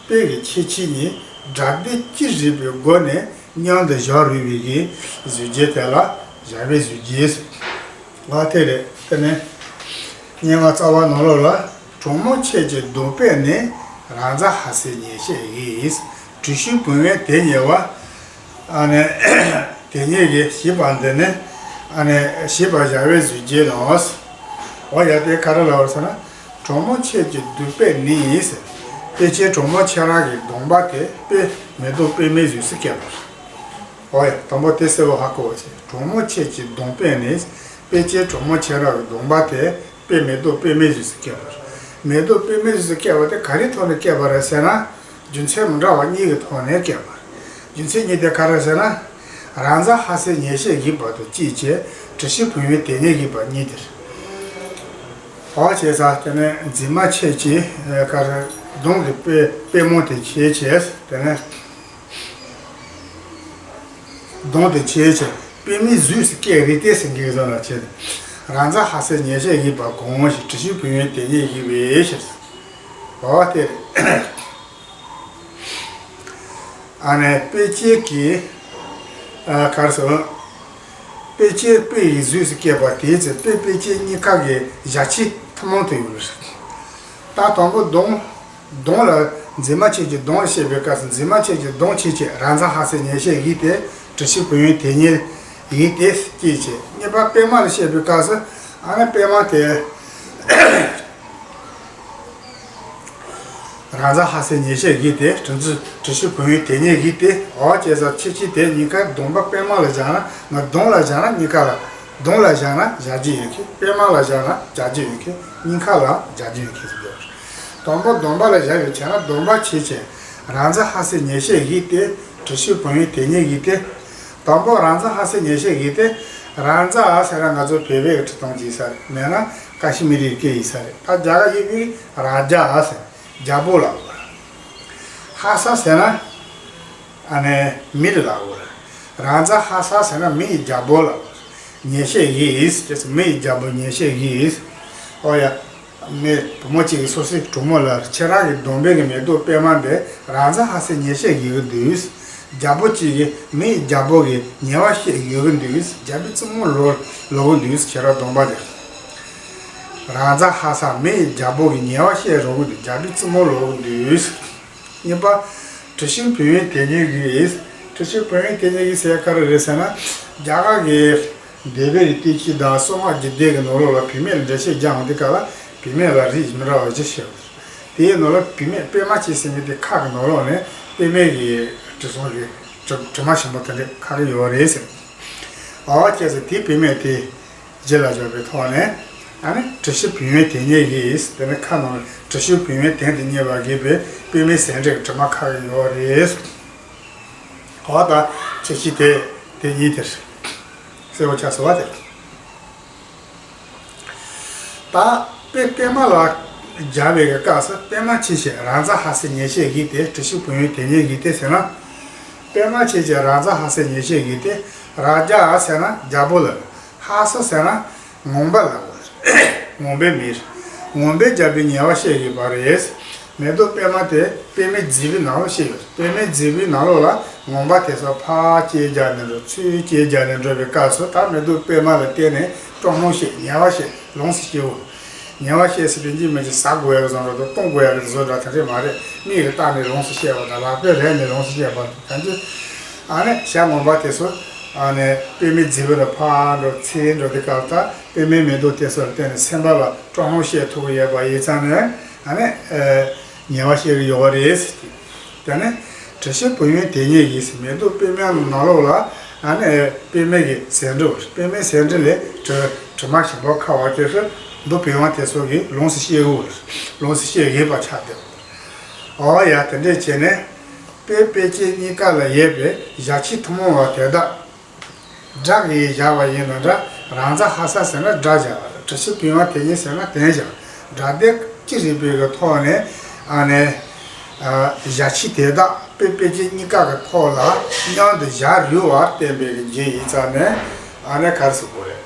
དཔེ་གི་ཁྱད་ཆོས་གཉིས་ སྒྲ་སྡེབ་ཅི་རིགས་པའི་སྒོ་ནས་མཉམ་དུ་བཞག་རུང་བའི་གི་གཟུགས་བརྗོད་དེ་ལ་སྦྱར་བའི་གཟུགས་བརྗོད་ཟེར། ང་དེ་རེད། དེ་ནས་སྙན་ངག་རྩ་བ་ནང་ལོགས་ལ། གྲོགས་མོ་ཁྱེད་ཀྱི་གདོང་པས་ནི། རང་མཚན་ཧ་སའི་ཉེས་བཤད་ཡིན། བྲུ་ཤིང་བུང་བའི་དེ་ཉེ་བ། ཨ་ནི་དེ་ཉེ་གི་ཞེས་པ་འདི་ནི། ཨ་ནི་ཞེས་པ་སྦྱར་བའི་གཟུགས་བརྗོད་ལ། འོ་ཡ་དེ་ག་རེ་ལབ་པ་ཟེར་ན། གྲོགས་མོ་ཁྱེད་ཀྱི་གདོང་པས་ནི་ཟེར། དཔེ་ཅན་གྲོགས་མོ་ཁྱེད་རང་གི་གདོང་པ་དེ་དཔེ་མེ་ཏོག་པད་མའི་གཟུགས་སུ་བསྐྱེད་པ། འོ་ཡ་དང་པོ་དེ་གསལ་བོ་ཧ་གོ་བ་བྱེད། གྲོགས་མོ་ཁྱེད་ཀྱི་གདོང་པས་ནི། དཔེ་ཅན་གྲོགས་མོ་ཁྱེད་རང་གི་གདོང་པ་དེ་དཔེ་མེ་ཏོག་པད་མའི་གཟུགས་སུ་བསྐྱེད་པ། མེ་ཏོག་པད་མའི་གཟུགས་སུ་བསྐྱེད་པ་དེ་ག་རེའི་ཐོག་ནས་བསྐྱེད་པ་རེད་ཟེར་ན། རྒྱུ་མཚན་མི་འདྲ་བ་གཉིས་ཀྱི་ཐོག་ནས་བསྐྱེད་པ། རྒྱུ་མཚན་གཉིས་དེ་ག་རེ་ཟེར་ན། རང་མཚན་ཧ་སའི་ཉེས་བཤད་ཡིན་པ་དང་གཅིག་བྱས། བྲུ་ཤིང་བུང་བའི་དེ་ཉེ་ཡིན་པ་གཉིས་དེར། འོ་བྱས་ཙང་དེ་ནས་མཛེས་མ་ཁྱེད་ཀྱི་ག་རེ་གདོང་གི་པད་པད་མོ་དེ་བྱས་བྱས་དེ་ནས། གདོང་དེ་བྱས་བྱས་པད་མའི་གཟུགས་སུ་བསྐྱེད་རིགས་ཏེ་ཟེར་མཁན་བཟོ་ལ་བྱས་ཏེ། རང་མཚན་ཧ་སའི་ཉེས་བཤད་ཡིན་པ་གོང་ཞིག་བྲུ་ཤིང་བུང་བའི་དེ་ཉེ་ཡིན་པའི་ཕྱིར། འོ་དེ་རེད། ཨ་ནི་དཔེ་ཅན་གྱི་ཨ་ག་རེ་ཟེར། དཔེ་ཅན་དཔེ་ཡི་གཟུགས་སུ་བསྐྱེད་པ་དེའི་ཚེ་དཔེ་དཔེ་ཅན་གཉིས་ཀ་གི་བཞག་ཕྱིར་ཐུན་མོང་དུ་ཡོད་རེད། ད་དང་པོ་གདོང་། གདོང་ལ་མཛེས་མ་ཁྱེད་ཀྱི་གདོང་ལ་བཤད་པའི་སྐབས་སུ་མཛེས་མ་ཁྱེད་ཀྱི་གདོང་ཆེ་ཆེ་རང་མཚན་ཧ་སའི་ཉེས་བཤད་ཡིན་ཏེ། བྲུ་ཤིང་བུང་བའི་དེ་ཉེ་ཡིན་ཏེ་སྐྱེས་ཆེ། གཉིས་པ་པད་མ་ལ་བཤད་པའི་སྐབས་སུ་ཨ་ནི་པད་མ་དེ་རང་མཚན་ཧ་སའི་ཉེས་བཤད་ཡིན་ཏེ། བྲུ་མཚུ་བྲུ་ཤིང་བུང་བའི་དེ་ཉེ་ཡིན་ཏེ། འོ་བྱས་ཙང་ཁྱེད་ཀྱིས་དེ་གཉིས་ཀ་གདོང་པ་པད་མ་ལ་སྦྱར་ན། ང་གདོང་ལ་སྦྱར་ན་གཉིས་ཀ་ལ། གདོང་ལ་སྦྱར་ན་སྦྱར་རྒྱུ་ཡོད་མཁན། པད་མ་ལ་སྦྱར་ན་སྦྱར་རྒྱུ་ཡོད་མཁན། གཉིས་ཀ་ལ་སྦྱར་རྒྱུ་ཡོད་མཁན་ཟེར་གྱི་ཡོད། དང་པོ་གདོང་པ་ལ་བཞག་པའི་ཆ་ན་གདོང་པ་ཆེ་ཆེ་རང་མཚན་ཧ་སའི་ཉེས་བཤད་ཡིན་ཏེ། བྲུ་ཤིང་བུང་བའི་དེ་ཉེ་ཡིན་ཏེ། དང་པོ་རང་མཚན་ཧ་སའི་ཉེས་བཤད་ཡིན་ཏེ། རང་མཚན་ཟེར་ན་ང་ཚོ་བོད་པའི་ཁྲི་སྟོང་གི་ས་རེད། མེད་ན་ཀ་ཤི་མི་རིའི་སྐད་ཡིན་ས་རེད། ད་རྒྱ་གར་ཡིན་པའི་རཱ་ཛ་ཟེར། རྒྱལ་པོ་ལ། ཧ་ས་ཟེར་ན། ཨ་ནི་མི་ལ་ལབ་དགོས་རེད། རང་མཚན་ཧ་ས་ཟེར་ན་མི་ཡི་རྒྱལ་པོ་ལ། ཉེས་བཤད་ཡིན། དེ་ཚོ་མི་ཡི་རྒྱལ་པོ་ཉེས་བཤད་ཡིན། ཨོ་ཡ། མི་བུ་མོ་གཅིག་གིས་སོ་སོའི་གྲོགས་མོ་ལ་ཁྱེད་རང་གི་གདོང་པའི་གི་མེ་ཏོག་པད་མ་འདི་རང་མཚན་ཧ་སའི་ཉེས་བཤད་ཡོད་གི་འདུག་རྒྱལ་པོ་གཅིག་གིས་མི་ཡི་རྒྱལ་པོ་གི་ཉེས་པ་བཤད་ཡོད་གི་འདུག་རྒྱལ་པོའི་བཙུན་མོ་ལོ་ལོ་གི་འདུག་ཁྱེད་རང་གདོང་པ་འདི། རང་མཚན་ཧ་ས་མི་ཡི་རྒྱལ་པོ་གི་ཉེས་པ་བཤད་རོགས་གི་འདུག་རྒྱལ་པོའི་བཙུན་མོ་ལོ་གི་འདུག་གཉིས་པ། བྲུ་ཤིང་བུང་བའི་དེ་ཉེ་ཡིན། བྲུ་ཤིང་བུང་བའི་དེ་ཉེ་ཡིན་ཟེར་ག་རེ་རེད་ཟེར་ན། རྒྱ་གར་གྱི་སྡེ་པའི་བསྟན་བཅོས་དང་གསང་སྔགས་རྒྱུད་སྡེ་གི་ནང་ལོགས་ལ་བུད་མེད་ལ་འགྲེལ་བཤད་རྒྱག་འོང་དུས་སྐབས་ལ་བུད་མེད་ལ་རིགས་མི་འདྲ་བ་བཞི་བཤད། དེའི་ནང་ལ་བུད་མེད་པད་མ་ཅན་ཟེར་མཁན་དེ་ཁ་གི་ནང་ལོགས་ནས་པད་མའི་གི་དྲི་བསུང་གི་དྲི་དྲི་མ་ཞིམ་པོ་དེ་འདྲ་ཁ་གི་ཡོད་རེད་ཟེར། འོ་བྱས་ཙང་དེ་བུད་མེད་དེ། རྗེས་ལ་འཇོག་པའི་ཐོག་ནས། ཨ་ནི་བྲུ་ཤིང་བུང་བའི་དེ་ཉེ་ཡིན། དེ་ནི་ཁ་ནང་བྲུ་ཤིང་བུང་བའི་དེ་ཉེ་བ་གིས་པའི་པད་མའི་ཟེའུ་འབྲུ་གི་དྲི་མ་ཁ་གི་ཡོད་རེད། འོ་ད་ཁྱེད་ཀྱིས་དེ་དེ་ཉིད་དེར་གསལ་པོ་ཆགས་སོང་བ་དེ། ད་པད་པད་མ་ལ་སྦྱར་བའི་སྐབས་སུ་པད་མ་ཆེ་ཆེ་རང་མཚན་ཧ་སའི་ཉེས་བཤད་ཡིན་ཏེ། བྲུ་ཤིང་བུང་བའི་དེ་ཉེ་ཡིན་ཏེ་ཟེར་ན། པད་མ་ཆེ་ཆེ་རང་མཚན་ཧ་སའི་ཉེས་བཤད་ཡིན་ཏེ། རཱ་ཛ་ཟེར་ན་རྒྱལ་པོ་ལ། ཧ་ས་ཟེར་ན་ངང་པ་ལ་གོ། ངང་པའི་མིར། ངང་པའི་རྒྱལ་པོའི་ཉེས་པ་བཤད་ཡོད་པ་རེད། མེ་ཏོག་པད་མ་དེ་པད་མའི་མཛེས་པའི་ནང་ལ་བཤད་ཡོད། པད་མའི་མཛེས་པའི་ནང་ལོགས་ལ་ངང་པ་དེ་ཚོ་ཕར་སྐྱེལ་རྒྱག་ནས་འགྲོ། ཚུར་སྐྱེལ་རྒྱག་ནས་འགྲོ་བའི་སྐབས་སུ། ད་མེ་ཏོག་པད་མ་ལ་བརྟེན་ནས་སྐྲག་སྣང་སྐྱེ། ཉེས་པ་སྐྱེ། ལོངས་སུ་སྤྱོད་འོ། ཉེས་པ་སྐྱེ་ཟེར་དུས་ཅི་མི་ཅི་ཟ་དགོས་ཡག་གི་བཟོ་འདྲ་དང་གཏོང་དགོས་ཡག་གི་བཟོ་འདྲ་དེ་འདྲས་མ་རེད། མིག་གིས་བལྟས་ནས་ལོངས་སུ་སྤྱད་པ་དང་། ལག་པས་རེག་ནས་ལོངས་སུ་སྤྱད་པ་དང་། ཨ་ནི་ཤ་ངང་པ་དེ་ཚོ་ཨ་ནི་པད་མའི་མཛེས་པ་ལ་ཕར་འགྲོ་ཚུར་འགྲོ་དུས་སྐབས། ད་པད་མའི་མེ་ཏོག་དེ་ཚོ་ལ་བརྟེན་ནས་སེམས་པ་ལ་སྐྲག་སྣང་སྐྱེ་ཐུབ་ཀྱི་ཡོད་པ་ཡིན་ཙང་ནས། ཨ་ནི་ཨ་ཉེས་པ་སྐྱེ་གི་ཡོད་རེད། དེ་ནས་བྲུ་ཤིང་བུང་བའི་དེ་ཉེ་ཡིན། མེ་ཏོག་པད་མའི་ནང་ལོགས་ལ་ཨ་ནི་པད་མའི་གི་ཟེའུ་འབྲུ། པད་མའི་ཟེའུ་འབྲུ་ལས་དྲི་དྲི་མ་ཞིམ་པོ་ཁ་བ་དེ་ཚོ་འབུ་བུང་བ་དེ་ཚོ་གིས་ལོངས་སུ་སྤྱད་འོ། ལོངས་སུ་སྤྱད་ཡོད་པ་ཆགས་བསྡད། འོ་ཡ། དེ་འདྲས་བྱས་ནས་པད་དཔེ་ཅན་གཉིས་ཀ་ལ་ཡོད་པའི་བཞག་ཕྱིར་ཐུན་མོང་བ་དེ་དག་སྒྲ་གིས་བཞག་པ་ཡིན་ན་འདྲ། རང་མཚན་ཧ་ས་ཟེར་ན་སྒྲ་བཞག། བྲུ་ཤིང་བུང་བ་དེ་ཉེ་ཟེར་ན་དོན་བཞག། སྒྲ་སྡེབ་ཅི་རིགས་པའི་གི་ཐོག་ནས་ཨ་ནི་ཨ་བཞག་ཕྱིར་དེ་དག་པད་དཔེ་ཅན་གཉིས་ཀ་གི་ཐོག་ལ་མཉམ་དུ་བཞག་རུང་བར་བསྟན་པའི་གི་རྒྱུ་ཡིན་ཙང་ནས། ཨ་ནི་ག་རེ་ཟེར་དགོས་རེད།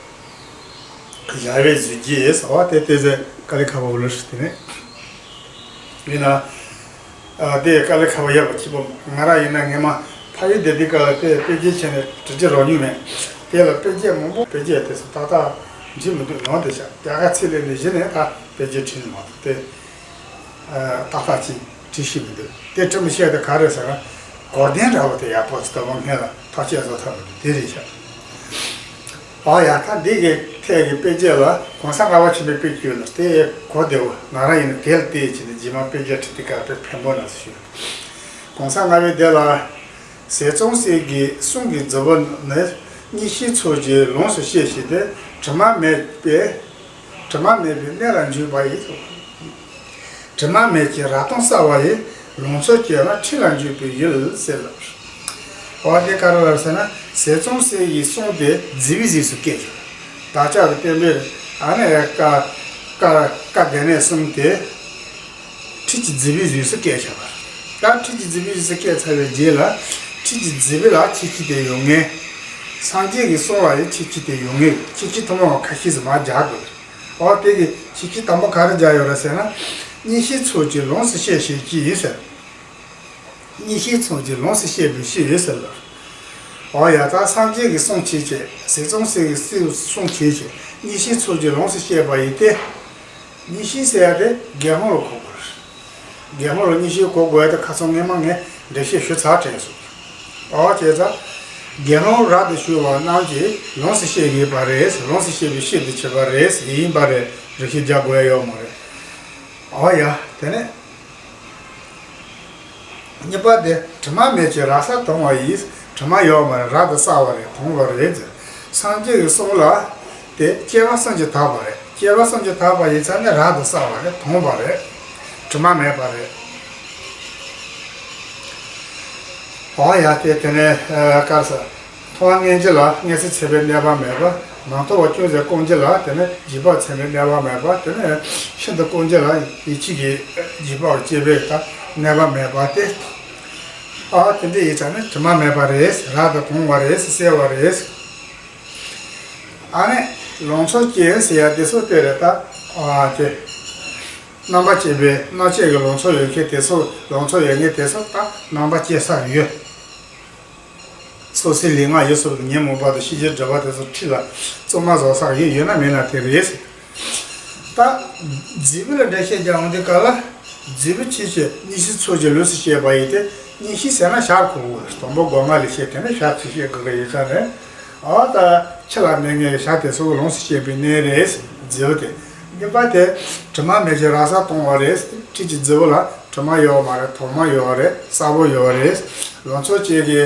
སྦྱར་བའི་གཟུགས་ཀྱིས་ཟེར་བ་དེ་ཏོག་ཙམ་དཀའ་ལས་ཁག་པོ་ལ་ཞིག་དེ་ནས་ཡིན་ན། ཨ། དེ་དཀའ་ལས་ཁག་པོ་ཡག་པོ་སྐྱིད་པོ། ང་རང་ཡིན་ན་སྔས་མ་ཕ་ཡུལ་བསྡད་དུས་སྐབས་ལ་དེ་དཔེ་སྐྱིད་བྱས་ནས་བྲིས་རྒྱུ་རག་མྱོང་མེད། དེ་ལ་དཔེ་སྐྱིད་མང་པོ། དཔེ་སྐྱིད་དེ་ཚོ་ཏག་ཏག་འབྲི་མི་འདུག་ནང་དེ་ཤག་རྒྱ་གར་ཚིག་ལས་ནས་གཞི་ནས་ད་དཔེ་སྐྱིད་བྲིས་ནས་མ་གཏོགས་དེ། ཨ། ཏག་ཏག་ཅིག་བྲིས་ཤེས་མི་འདུག་དེ་བྲི་མི་ཤེས་དེ་ག་རེ་ཟེར་ན། གོ་དོན་འདྲ་བོ་དེ་ཡག་པོ་ཅིག་ལྟ་བུ་སྔོན་ལ་ཐག་གཅོད་བཟོ་ཐུབ་མི་འདུག་དེ་རེད་ཤག་ཨ་ཡ། ད་འདི་གི་ཐད་ཀྱི་དཔེ་སྐྱིད་ལ་གོང་ས་ལྔ་པ་ཆེན་པོའི་དཔེ་སྐྱིད་ལ་དེ་གོ་བདེ་བོ། ང་རང་ཡིན་ན་དེ་ལ་བལྟས་བྱས་ནས་རྗེས་མ་དཔེ་སྐྱིད་བྲིས་དུས་སྐབས་དཔེ་ཕན་པོ་ན་ཞུ། གོང་ས་ལྔ་པས་དེ་ལ། ཟས་གཙང་སྲས་ཀྱི་གསུང་གི་རྫི་བོ་ནི། གཉིད་ཤེས་ཚོགས་ཀྱིས་ལོངས་སུ་སྤྱད་བྱས་ཏེ། དྲི་མ་མེད་པའི། དྲི་མ་མེད་པའི་གནས་ལ་འཇུག་པ་ཡིས། དྲི་མ་མེད་ཀྱི་རབ་དང་གསལ་བ་ཡི། ལོངས་སྤྱོད་ལ་ཁྲིད་ལ་འཇུག་པའི་ཡུལ་ཟེར་ལ། འོ་དེ་ག་རེ་ལབ་ཟེར་ན། ཟས་གཙང་སྲས་ཀྱི་གསུང་དེ་རྫི་བོའི་གཟུགས་སུ་བཀོད་ཀྱང་། བདག་ཅག་གི་བསྟན་པའི་ཨ་ནི་བཀའ་བཀའ་བཀའ་སྡེ་སྣོད་གསུམ་དེ། ཁྲིད་ཀྱི་རྫི་བོའི་གཟུགས་སུ་བཀོད་བཞག་པ། ད་ཁྲིད་ཀྱི་རྫི་བོའི་གཟུགས་སུ་བཀོད་ཚར་བའི་རྗེས་ལ། ཁྲིད་ཀྱི་རྫི་བོ་ལ་ཁྱད་ཆོས་དེ་ཡོད་ངེས། སངས་རྒྱས་ཀྱི་གསུང་ལ་ཡང་ཁྱད་ཆོས་དེ་ཡོད་ངེས། ཁྱད་ཆོས་ཐུན་མོང་བ་ཁ་ཤས་སུ་མར་སྦྱར་དགོས། འོ་དེ་གི་ཁྱད་ཆོས་དང་པོ་ག་རེ་སྦྱར་ཡོད་རེད་ཟེར་ན། གཉིད་ཤེས་ཚོགས་ཀྱིས་ལོངས་སུ་སྤྱད་བྱེད་ཀྱི་ཡིན་ཟེར། གཉིད་ཤེས་ཚོགས་ཀྱིས་ལོངས་སུ་སྤྱད་པའི་ཕྱིར་ཟེར་ལ། འོ་ཡ། ད་སངས་རྒྱས་ཀྱི་གསུང་བྱེད་བྱེད། ཟས་གཙང་སྲས་ཀྱི་གསུང་བྱེད་བྱེད། གཉིད་ཤེས་ཚོགས་ཀྱིས་ལོངས་སུ་སྤྱད་པ་ཡིན་ཏེ། གཉིད་ཤེས་ཟེར་ཡ་དེ་དགེ་སློང་ལ་གོ་དགོས་རེད། དགེ་སློང་ལ་གཉིད་ཤེས་གོ་དགོས་ཡ་དེ་ཁ་སང་སྔས་མ་ངས་འགྲེལ་བཤད་ཞུས་ཚར་དྲན་སོང་། འོ་བྱས་ཙང་། དགེ་སློང་རབ་ཏུ་ཞུ་བ་རྣམས་ཀྱིས་ལོངས་སུ་སྤྱད་ཀྱི་ཡིན་པ་རེད། ལོངས་སུ་སྤྱད་པའི་ཕྱིར་དུ་བྱས་པ་རེད། ཡིན་པ་རེད། འགྲེལ་བཤད་རྒྱག་དགོས་ཡ་ཡོད་མ་རེད། འོ་ཡ། དེ་ནས། གཉིས་པ་དེ་དྲི་མ་མེད་ཅིང་རབ་གསལ་དྭངས་པ་ཡིས། དྲི་མ་ཡོད་མ་རེད། རབ་ཏུ་གསལ་བ་རེད། དྭངས་པ་རེད་ཟེར། སངས་རྒྱས་ཀྱི་གསུང་ལ་དེ་སྐྱེ་བ་གསུམ་གྱིས་དག་པ་རེད། སྐྱེ་བ་གསུམ་གྱིས་དག་པ་ཡིན་ཙང་ནི་རབ་ཏུ་གསལ་བ་རེད། དྭངས་པ་རེད། དྲི་མ་མེད་པ་རེད། འོ་ཡ། དེ་དེ་ནས་ཨ་ག་རེ་ཟེར། མཐོང་བ་མངོན་གྱུར་ལ་མངོན་སུམ་ཚད་མའི་གནས་པ་མེད་པ། མ་མཐོང་བ་ཅུང་ཟད་སྐོང་གྱུར་ལ་དེ་ནི་རྗེས་དཔག་ཚད་མའི་གནས་པ་མེད་པ། དེ་ནི་ཤིན་ཏུ་སྐོང་གྱུར་ལ་ཡིད་ཆེས་ཀྱི་རྗེས་དཔག་སྐྱེ་བའི་ད་གནས་པ་མེད་པ་སྟེ། ཨ་དེ་འདྲ་ཡིན་ཙང་ནི་དྲི་མ་མེད་པ་རེད། རབ་དང་དྭངས་པ་རེད། གསལ་བ་རེད། ཨ་ནི་ལོངས་སྤྱོད་ཅན་ཟེར་ཡ་དེ་ཚོ་དེ་རེད་ད། ཨ་དེ་རྣམ་པར་དཔྱད་པའི་རྣམ་དཔྱད་ཀྱི་ལོངས་སྤྱོད་ཡོད་མཁན་དེ་ཚོ། ལོངས་སྤྱོད་ཡོད་མཁན་དེ་ཚོ་ད་རྣམ་པར་དཔྱད་ས་ཡོད། སོ་སོའི་ལུས་ངག་ཡིད་གསུམ་དང་ཉོན་མོངས་པ་དང་ཤེས་བྱའི་སྒྲིབ་པ་དེ་ཚོ་འཁྲུལ་ལ་བཙོ་མ་བཟོ་ས་ཡོད། ཡོད་ན་མེད་ན་དེ་རེད། ད་རྫི་བོ་ལ་འགྲེལ་བཤད་རྒྱག་འོང་དུས་སྐབས་ལ། རྫི་བོ་ཁྱེད་ཀྱིས་གཉིད་ཤེས་ཚོགས་ཀྱིས་ལོངས་སུ་སྤྱད་པ་ཡིན་ཏེ། གཉིད་ཤེས་ཟེར་ན་ཞར་གོ་དགོས། དང་པོ་སྒོ་ང་ལ་བཤད། དེ་ནས་ཞར་ཚིག་བཤད་དགོས་ཀྱི་ཡོད་ས་རེད། འོ་ད་ཕྱི་ལ་གནས་ངེས་ཞག་དེ་ཚོ་ལོངས་སུ་སྤྱད་པའི་གནས་རེད། རྫི་བོ་དེ། གཉིས་པ་དེ་དྲི་མ་མེད་ཅིང་རབ་གསལ་དྭངས་པ་རེད། ཁྱེད་ཀྱིས་རྫི་བོ་ལ་དྲི་མ་ཡོད་མ་རེད། དྭངས་མ་ཡོད་རེད། གསལ་པོ་ཡོད་རེད། ལོངས་སྤྱོད་ཅན་གྱི་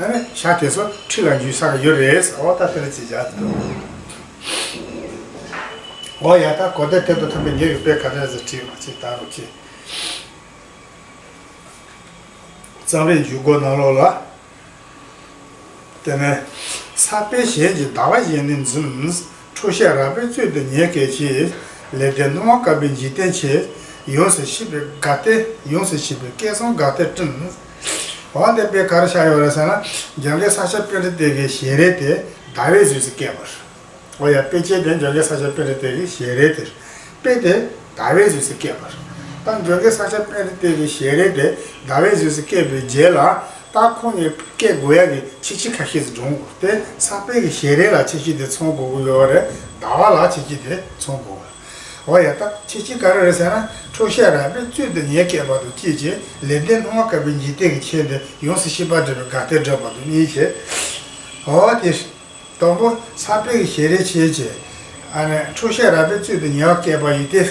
ཨ་ནི་ཞག་དེ་ཚོ་འཁྲུལ་ལ་འཇུག་ས་གི་ཡོད་རེད། འོ་ད་དེ་ལ་ཅི་བྱ། འོ་ཡ། ད་གོ་བདེ་དེ་དང་མཐུན་པའི་ངེད་ཀྱི་དཔེ་ག་འདྲ་ཟེར་བྲིས་མ་ཅིག་ད་རུ་ཅི། རྩོམ་རིག་འཇུག་སྒོ་ནང་ལོགས་ལ། དེ་ནས། ས་པཎ་གཞན་གྱིས་ཟླ་བ་བཞིན་ནི་འཛུམ། འཕྲོ་ཤས་རགས་པའི་བཙོན་དུ་ཉལ་སྐད་ཆེ། ལེགས་ལྡན་སྣང་བ་དཀར་པོའི་འཇིག་རྟེན་ཆེ། ཡོངས་སུ་ཤེས་པའི་དགའ་སྟོན། ཡོངས་སུ་ཤེས་པའི་སྐལ་བཟང་དགའ་སྟོན་སྤྲིན། འོ་དེ་དཔེ་ག་རེ་བཞག་ཡོད་རེད་ཟེར་ན། འཇམ་མགོན་ས་སྐྱ་པཎྜི་ཏ་གི་ཞལ་རས་དེ་ཟླ་བའི་གཟུགས་སུ་བཀོད་པ་རེད། འོ་ཡ། དཔེ་ཆ་དེ་འཇམ་མགོན་ས་སྐྱ་པཎྜི་ཏ་གི་ཞལ་རས་དེ། དཔེ་དེ་ཟླ་བའི་གཟུགས་སུ་བཀོད་པ་རེད། ད་འཇམ་མགོན་ས་སྐྱ་པཎྜི་ཏ་གི་ཞལ་རས་དེ་ཟླ་བའི་གཟུགས་སུ་བཀོད་པའི་རྗེས་ལ། ད་ཁོང་གིས་བཀོད་དགོས་ཡ་གི་ཁྱད་ཆོས་ཁ་ཤས་ཤིག་འདྲོངས་དགོས་ཏེ། ས་པཎ་གྱི་ཞལ་རས་ལ་ཁྱད་ཆོས་དེ་མཚོན་དགོས་ཀྱི་ཡོད་རེད། ཟླ་བ་ལ་ཁྱད་ཆོས་དེ་མཚོན་དགོས། འོ་ཡ། ད་ཁྱད་ཆོས་ག་རེ་རེད་ཟེར་ན། འཕྲོ་ཤས་རགས་པའི་བཙོན་དུ་ཉལ་སྐད་པ་དང་གཅིག་བྱས། ལེགས་ལྡན་སྣང་བ་དཀར་པོའི་འཇིག་རྟེན་གྱི་ཆེ་དེ། ཡོངས་སུ་ཤེས་པ་སྒྲིབ་པའི་དགའ་སྟོན་སྒྲིབ་པ་དང་གཉིས་བྱས། འོ་དེ། དང་པོ་ས་པཎ་གྱི་ཞལ་རས་ཆེ་བྱས། ཨ་ནི་འཕྲོ་ཤས་རགས་པའི་བཙོན་དུ་ཉལ་བ་བཀོད་པ་ཡིན་ཏེ།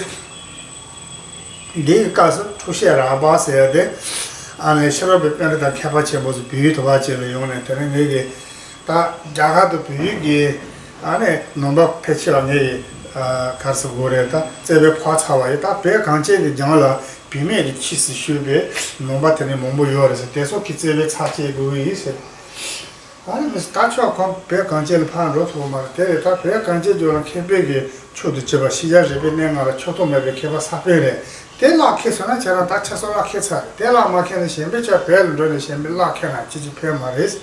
འདིའི་སྐབས་སུ་འཕྲོ་ཤས་རགས་པ་ཟེར་ཡ་དེ། ཨ་ནི་ཕྱི་རོལ་པའི་པཎྜི་ཏ་མཁས་པ་ཆེན་པོ་ཚོ་བོད་ཡུལ་དུ་བ་ཅིག་ལ་ཡོང་ནས། དེ་ནས་ངེད་ཀྱི་ད་རྒྱ་གར་དུ་བོད་ཡུལ་གྱི་ཨ་ནི་ནང་པ་ཕལ་ཆེ་བ་ངེད་ཀྱི་ཨ་ག་རེ་ཟེར་དགོས་རེད། ད་བཙལ་བས་ཕོག་ཚར་བ་ཡིན། ད་བོད་གངས་ཅན་གྱི་ལྗོངས་ལ་བུད་མེད་ཀྱི་ཁྱད་ཆོས་ཤུགས་པའི་ནང་པ་དེ་ནས་མང་པོ་ཡོད་རེད་ཟེར། དེ་ཚོ་གི་བཙལ་བས་ཚར་བཅད་དགོས་ཀྱི་ཡིན་ཟེར། ཨ་ནི་མི་ད་ཆོག་ཁོང་བོད་གངས་ཅན་ལ་ཕར་འགྲོ་ཐུབ་མ་རེད། དེ་རེད། ད་བོད་གངས་ཅན་ལྗོངས་ལ་མཁས་པའི་གི་མཆོག་ཏུ་གྱུར་པ་ཤེས་བྱ་རིག་པའི་གནས་ལྔ་ལ་ཆགས་ཐོགས་མེད་པའི་མཁས་པ་ས་པཎ་རེད། དེ་བརླག་ཁེལ་སོང་ན་ཁྱེད་རང་ད་ཆ་ཚང་བརླག་ཁེལ་ཚར་རེད། དེ་བརླག་མ་ཁེལ་ན་གཞན་པའི་ཆ་བོད་ལ་འགྲོ་ནས་གཞན་པའི་བརླག་ཁེལ་ན་ཅི་ཅི་ཕན་མ་རེད།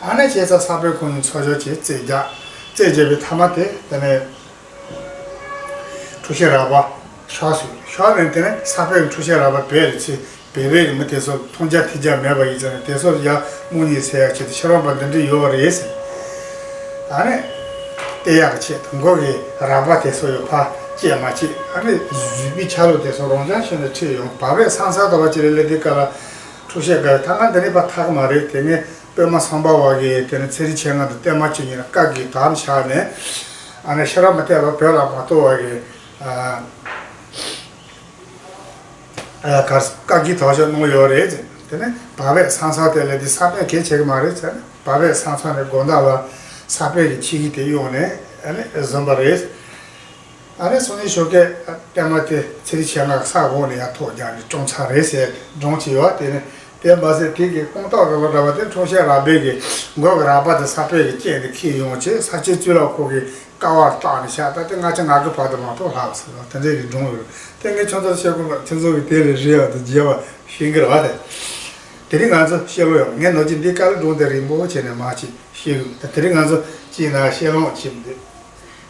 ཨ་ནི་བྱས་ཙང་ས་པཎ་ཁོང་གཉིས་ཚོགས་ཆོས་བྱས་རྩད་རྒྱག་རྩད་རྒྱག་པའི་མཐའ་མ་དེ་དེ་ནས། འཕྲོ་ཤས་རགས་པ་ཤོར་སོང་། ཤོར་ནས་དེ་ནས་ས་པཎ་འཕྲོ་ཤས་རགས་པ་བོད་ལ་ཚུར་ བོད་པའི་མི་དེ་ཚོ་མཐོང་རྒྱ་ཐོས་རྒྱ་མེད་པ་ཡིན་ཙང་ནས་དེ་ཚོ་ཡར་རྨོངས་གཉིད་སད་ཡག་ཆེད་དུ་ཕྱི་རོལ་པ་འདི་འདྲ་ཡོད་པ་རེད་ཟེར། ཨ་ནི། བལྟས་ཡག་ཆེད་དུ་མགོ་གི་རལ་པ་དེ་ཚོ་ཡོད་ཕ་བཅད་མ་བཅད་ཨ་ནི་བཟོས་པའི་ཆ་ལུགས་དེ་ཚོ་རང་འཇགས་བྱས་ནས་ཁྲིད་ཡོང་བ་བས་སང་ས་དོ་བ་ཅི་རེད་ལས་དེ་ག་ལ་འཁྲུག་བཤད་ག་ཐ་ན་འདི་ནས་ཕ་ཐག་མ་རེད་དེ་ངས་པད་མ་སམ་བྷ་ཝ་གི་དེ་ནས་ཚེ་རིང་མཆེད་ལྔ་དང་བསྟན་མ་བཅུ་གཉིས་ལ་བཀའ་བརྒྱུད་དམ་བཞག་ནས་ཨ་ནི་ཕྱི་རོལ་མི་བལྟས་པ་བོད་ལ་མ་གཏོགས་པ་གི་ཨ། ཨ་གར་བཀའ་བརྒྱུད་དག་ཆ་གནང་ཡོད་རེད་ཟེར། དེ་ནས་བ་བས་སང་ས་དེ་ལས་དེ་ས་པཎ་གས་བྱེད་ཀྱི་མ་རེད་ཟེར་ནས་བ་བས་སང་ས་ནས་དགོང་དག་ལ་ས་པཎ་གྱི་ཆིག་ཡིག་དེ་གཡུགས་ནས་ཨ་ནི་བཟུང་པ་རེད། ཨ་ནི་སང་ཉིན་ཞོགས་ཀས་བསྟན་མ་དེ་ཚེ་རིང་མཆེད་ལྔ་ས་འོག་ནས་ཡར་ཐོག་རྒྱག་ནས་བཀྲོངས་ཚར་རེད་ཟེར་སྒྲུང་བྱས་ཡོད། དེ་ནས་དེ་མ་ཟད་དེ་གི་སྐོང་ཏོག་ར་བ་འདྲ་བ་དེ་འཁྲུག་བཤད་རལ་པའི་གི་མགོ་གི་རལ་པ་དེ་ས་པཎ་གྱི་སྤྱན་དེ་འཁྱེར་ཡོང་བྱས་ས་སྐྱའི་གཙུག་ལག་ཁང་གི་ཀ་བར་བཏགས་ནས་བཞག་ད་ལྟ་ལྔ་བཅུ་ང་དགུ་བར་དུ་མ་གཏོགས་ལྷག་ཟེར་བ་དེ་འདྲའི་གི་སྒྲུང་ཡོད། དེ་ངས་ཁྱོད་ཚོར་བཤད་དགོས་པ་ཁྱོད་ཚོ་གི་དེ་ལས་རེ་བ་དང་རྒྱས་པ་ཤེས་ཀྱི་རེད་བ། དེ་དེ་རིང་ང་ཚོ་བཤད་ལོ་ཡང་ངས་ནོར་གྱི་འདི་དཀའ་ལས་སྒྲུང་དེ་རིང་པོ་བྱས་ནས་མ་ཅིག་ཤེས་གི་ད་དེ་རིང་ང་ཚོ་ཅིག་ན་བཤད་ལོང་ཅིག་འདི་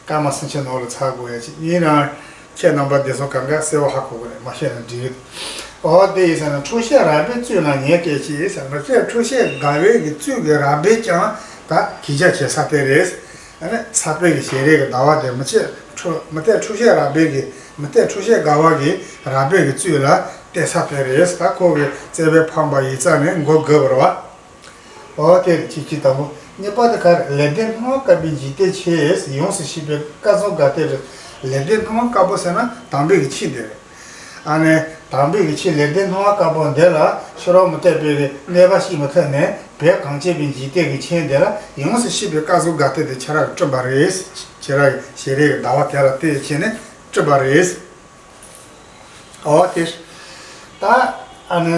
སྐར་མ་སུམ་ཅུ་ནང་ལ་ཚར་དགོས་ཡ་ཅིག་ཡིན་ནའང་ཁྱེད་རྣམ་པ་འདི་ཚོ་གང་ག་གསལ་བོ་ཧ་གོ་གི་རེད་མ་བཤད་ན་འགྲིག་གི་འདུག་ཨོ་དེ་ཡིན་ཟེར་ན་འཁྲུག་བཤད་རལ་པའི་བཙུན་ལ་ཉེས་སྐྱེལ་ཅིག་ཟེར་ན་ཁྱེད་འཁྲུག་བཤད་དགའ་བའི་གི་བཙུན་གི་རལ་པས་ཀྱང་ད་གི་རྒྱ་བྱེད་ས་དེ་རེད། ཨ་ནི་ས་པཎ་གྱི་ཞལ་རས་ཀྱི་ཟླ་བ་དེ་མི་ཚད་འཁྲུ་མི་ཚད་འཁྲུག་བཤད་རལ་པའི་གི་མི་ཚད་འཁྲུག་བཤད་དགའ་བ་གི་རལ་པའི་གི་བཙུན་ལ་གཏད་ས་དེ་རེད། ད་ཁོ་གི་བརྩེ་བས་ཕམ་པ་ཡིག་ཚང་ནས་མགོ་དགོས་པ་རེད་བ། འོ་དེ་རེད་ཅིག་གཅིག་དང་པོ། གཉིས་པ་དེ་ག་རེ་ལེགས་ལྡན་སྣང་བ་བསྐལ་པའི་འཇིག་རྟེན་ཆེ་ཡོངས་སུ་ཤེས་པའི་སྐལ་བཟང་དགའ་སྟོན་རེད། ལེགས་ལྡན་སྣང་བ་བསྐལ་པ་ཟེར་ན་དམ་པའི་གི་ཆོས་དེ་རེད། ཨ་ནི་དམ་པའི་གི་ཆོས་ལེགས་ལྡན་སྣང་བ་བསྐལ་པ་འདི་ལ་ཕྱི་རོལ་མུ་སྟེགས་པའི་གི་གནོད་པ་བྱེད་མི་ཐུབ་ནས་བོད་གངས་ཅན་པའི་འཇིག་རྟེན་གྱི་ཆོས་འདི་ལ་ཡོངས་སུ་ཤེས་པའི་སྐལ་བཟང་དགའ་སྟོན་དེ་ཁྱེད་རང་གིས་བསྐྲུན་པ་རེད། ཁྱེད་རང་གི་ཞལ་རས་ཀྱི་ཟླ་བ་དེ་ལ་བལྟས་བྱས་ནས་བསྐྲུན་པ་རེད། འོ་དེ། ད་ཨ་ནི་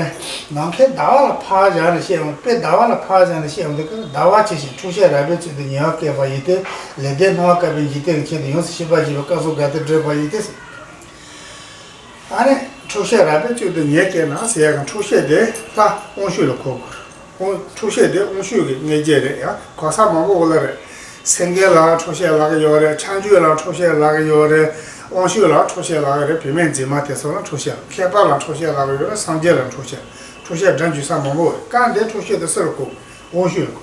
ནམ་མཁའི་ཟླ་བ་ལ་ཕར་བཞག་ནས་བཤད་འོང་དཔེ་ཟླ་བ་ལ་ཕར་བཞག་ནས་བཤད་འོང་དུས་ཀྱི་ཟླ་བ་ཇི་བཞིན་འཁྲུག་བཤད་རལ་པའི་བཙུན་དུ་ཉེ་བར་བསྐལ་པ་ཡི་སྟེ་ལེགས་ལྡན་སྣང་བ་བསྐལ་པའི་འཇིག་རྟེན་གྱི་ཆོས་འདི་ཡོངས་སུ་ཤེས་པར་བྱེད་པའི་སྐལ་བཟང་དགའ་སྟོན་བསྐྲུན་པ་ཡི་སྟེ། ཨ་ནི་འཁྲུག་བཤད་རལ་པའི་བཙུན་དུ་ཉེ་བར་བསྐལ་ན་ཟེར་ཡག་གི་འཁྲུག་བཤད་དེ་ལྷ་དབང་ཕྱུག་ལ་གོ་དགོས། དབང་འཁྲུག་བཤད་དེ་དབང་ཕྱུག་གི་མངོན་བརྗོད་རེད་ཡ། གོ་ས་མང་པོ་འོ་ལ་རེད། སེང་གེ་ལ་འཁྲུག་བཤད་ལབ་ཀྱི་ཡོད་རེད། ཕྱག་མཇུག་ལ་འཁྲུག་བཤད་ལབ་ཀྱི་ཡོད་རེད། དབང་ཕྱུག་ལ་འཁྲུག་བཤད་ལབ་ཀྱི་རེད། བུད་མེད་མཛེས་མ་དེ་ཚོ་ལ་འཁྲུག་བཤད་ལབ། མཁས་པ་ལ་འཁྲུག་བཤད་ལབ་ཀྱི་ཡོད་རེད། སངས་རྒྱས་ལ་འཁྲུག་བཤད་ལབ། འཁྲུག་བཤད་སྒྲ་འཇུག་ས་མང་པོ་ཡོད་རེད། བཀའ་འདི་འཁྲུག་བཤད་དེ་སུ་ལ་གོ་དགོས། དབང་ཕྱུག་ལ་གོ།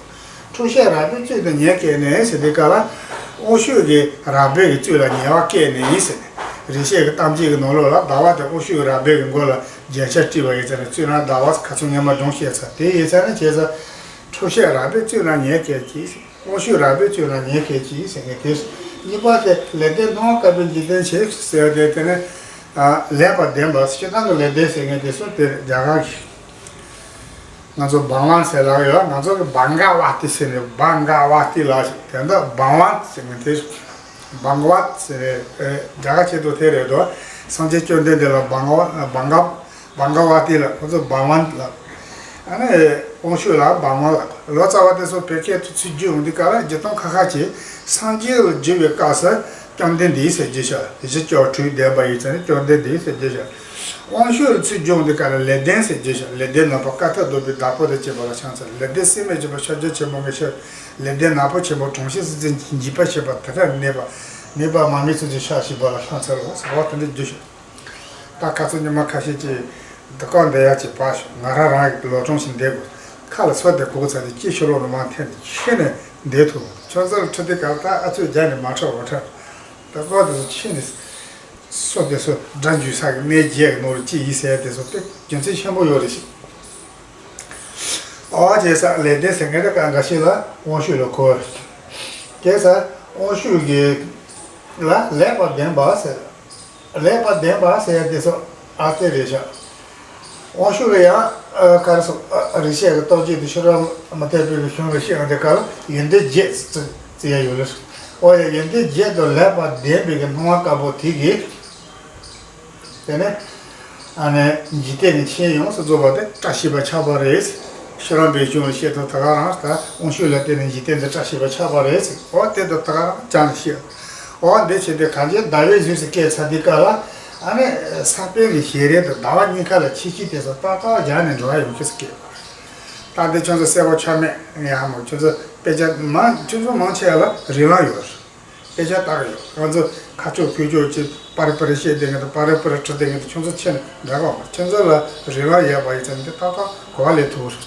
འཁྲུག་བཤད་རལ་པའི་བཙུན་དུ་ཉེ་བར་བསྐལ་ནས་ཟེར་དུས་སྐབས་ལ། དབང་ཕྱུག་གི་རལ་པའི་གི་བཙུན་ལ་ཉེ་བར་བསྐལ་ནས་ཡིན་ཟེར་ནས། རིགས་བཤད་ཀྱི་གཏམ་རྒྱུད་ཀྱི་ནང་ལོགས་ལ་ཟླ་བ་དེ་དབང་ཕྱུག་གི་རལ་པའི་གི་མགོ་ལ་རྒྱན་ཆ་དཀྲིས་པ་ཡིན་ཟེར་ནས་བཙུན་ལ་ཟླ་བ་ཁ་ཚོན་ཉི་མ་སྒྲུང་བཤད་ཚར་དེ་ཡིན་ཟེར་ནས་བྱས་ཙང་། འཁྲུག་བཤད་རལ་པའི་བཙུན་ལ་ཉེ་བར་བསྐལ་གྱིས། དབང་ཕྱུག་རལ་པའི་བཙུན་ལ་ཉེ་བར་བསྐལ་གྱིས་ཟེར་མཁན་དེ། གཉིས་པ་དེ་ལེགས་ལྡན་སྣང་བ་བསྐལ་པའི་འཇིག་རྟེན་ཆེ་ཟེར་བ་དེ་དེ་ནི། ལེགས་པར་ལྡན་པ་སྤྱིར་བཏང་གི་ལེགས་ལྡན་ཟེར་མཁན་དེ་ཚོ་དེ་རྒྱ་གར་གྱི། ང་ཚོ་བྷ་ག་ཝན་ཟེར་ལབ་ཡོད། ང་ཚོ་གི་བྷ་ག་ཝ་ཏི་ཟེར་ནས་བྷ་ག་ཝ་ཏི་ལ་དེ་འདྲ་བྷ་ག་ཝན་ཟེར་ནས་དེ་བྷ་ག་ཝ་ཟེར་ནས་རྒྱ་གར་ཆེད་དུ་དེ་རེད་དོ། སངས་རྒྱས་བཅོམ་ལྡན་འདས་ལ་བྷ་ག་ཝ་བྷ་ག་བྷ་ག་ཝ་ཏི་ལ་ཁོ་ཚོ་བྷ་ག་ཝན་ལ། ཨ་ནི་དབང་ཕྱུག་ལ་བྷ་ག་ཝན་ལ་ལོ་ཙཱ་བ་དེ་ཚོ་བོད་སྐད་དུ་ཚུར་བསྒྱུར་འོང་དུས་སྐབས་ལ་བརྗོད་སྟངས་ཁ་ཁ་ཅིག་སངས་རྒྱས་ལ་བརྗོད་པའི་སྐབས་སུ། བཅོམ་ལྡན་འདས་ཟེར་རྒྱུ་ཤ། གཞི་ལྕོགས་དྲུག་ལྡན་པ་ཡིན་ཙང་བཅོམ་ལྡན་འདས་ཟེར་རྒྱུ་ཤ། དབང་ཕྱུག་ལ་ཚུར་སྦྱོང་དུས་ག་ལ་ལེགས་ལྡན་ཟེར་རྒྱུ་ཤ། ལེགས་ལྡན་ནག་པོ་དཀའ་ཐུབ་སྡོམ་པའི་བདག་པོ་དང་བཅས་པ་ལ་ཕྱག་འཚལ། ལེགས་ལྡན་སྲེད་མེད་ཆེན་པོ་ཕྱག་རྒྱ་ཆེན་པོ་ངས་ཕྱག་ལེགས་ལྡན་ནག་པོ་ཆེན་པོ་གྲོང་ཁྱེར་སྲིད་རྩེ་འཇིགས་པ་ཆེན་པོ་དེ་དག་གནས་པ་མེད་པ་མ་མི་ཚུལ་གྱི་ཕྱག་བཞེས་པ་ལ་ཕྱག་འཚལ་ལོ་ཟེར་བ་དེ་འདྲ་རྒྱུ་ཤ། ད་ཁ་ཚོ་ཉི་མ་ཁ་ཤས་ཀྱིས་འདི་བཀའ་འདི་ཡག་ཅིག་བབས་ཤོག་ང་རང་རང་གི་ལོ་གྲངས་ཤིག་འདེབས་དགོས། ཁ་ལ་སོ་དེ་གོ་གི་ཚ་དེ་ཅི་ཤོར་ལོ་ནུ་མ་འཐེན་ནས་ཁྱེར་ནས་འདེབས་ཐུབ། ཁྱོད་ཚོ་ལ་ཁྲི་དེ་ག་ལ་ད་ཨ་ཚོས་རྒྱ་ནས་མ་ཁྲབ་འོ་ཁྲབ། ད་བཀའ་དེ་ཚོ་ཕྱིན་ནས་སོ་དེ་ཚོ་སྒྲ་འཇུག་ས་གི་གནས་བརྒྱད་ཀྱི་ནོར་གཅིག་ཡིན་ཟེར་དེ་ཚོ་དཔེ་རྒྱུ་མཚན་ཆེན་པོ་ཡོད་རེད་ཤག་ཨོ་བྱས་ས་ལེགས་ལྡན་ཟེར་མཁན་དེ་ག་འགའ་ཞིག་ལ་དབང་ཕྱུག་ལ་གོ་བ་རེད། བྱས་ས་དབང་ཕྱུག་གི་ལ་ལེགས་པར་ལྡན་པ་ཟེར། ལེགས་པར་ལྡན་པ་ཟེར་ཡ་དེ་ཚོ་ཨ་ཏི་རེད་ཤག་དབང་ཕྱུག་ལ་ཡང་ཨ་ག་རེ་ཟེར་ཨ་རིགས་བཤད་ཀྱི་རྟོགས་བརྗོད་དེ་ཤོ་ར་མ་ཐེག་པའི་གཞུང་ལ་བཤད་ཡོང་དེ་ག་ལ་ཡོན་ཏན་བརྒྱད་ཟེར་ཡ་ཡོད་ལ། ཨོ་ཡ་ཡོན་ཏན་བརྒྱད་དང་ལེགས་པར་ལྡན་པའི་གི་སྣང་བ་དཀར་པོ་དེ་གིས། དེ་ནས་ཨ་ནི་འཇིག་རྟེན་གྱི་ཆོས་ཡོངས་སུ་རྫོགས་པ་དེ་བཀྲ་ཤིས་པ་ཆགས་པ་རེད། ཤེས་རབ་པའི་གཞུང་ལ་བཤད་དོ་ད་ག་རང་ད་དབང་ཕྱུག་ལ་བརྟེན་ནས་འཇིག་རྟེན་འདི་བཀྲ་ཤིས་པ་ཆགས་པ་རེད། འོ་དེ་དང་ད་ག་རང་ཅང་ཤེས། འོ་འདི་བྱས་ཏེ་གང་ཅི་ཟླ་བའི་གཟུགས་སུ་བསྐྱེད་ཚར་དུས་སྐབས་ལ་ཨ་ནི་ས་པཎ་གྱི་ཞལ་རས་དང་ཟླ་བ་གཉིས་ཀ་ལ་ཆིག་ཆིག་དེ་ཚོ་ཏག་ཏག་སྦྱར་ནས་འགྲོ་བ་ཡོང་ཤེས་སུ་སྐྱེས། ད་འདི་ཁྱོད་ཚོ་གསལ་པོ་ཆགས་མེད་ངས་ཧ་མོ་ཁྱོད་ཚོ་དཔེ་ཆ་མང་ཁྱོད་ཚོ་མང་ཆེ་བ་ལ་རིགས་ལམ་ཡོད། སྐད་ཆ་བཏགས་ཡོད། ང་ཚོ་ཁ་ཕྱོགས་ཁུལ་ཕྱོགས་ཀྱི་པར་པར་བཤད་བསྡད་མཁན་དང་པར་པར་བྲི་བསྡད་མཁན་དང་ཁྱོད་ཚོ་ཁྱེད་འདྲ་ག་མ་ཁྱོད་ཚོ་ལ་རིགས་ལམ་ཡོད་པ་ཡིན་ཙང་འདི་ཏག་ཏག་གོ་བ་ལེན་ཐུབ་རེད།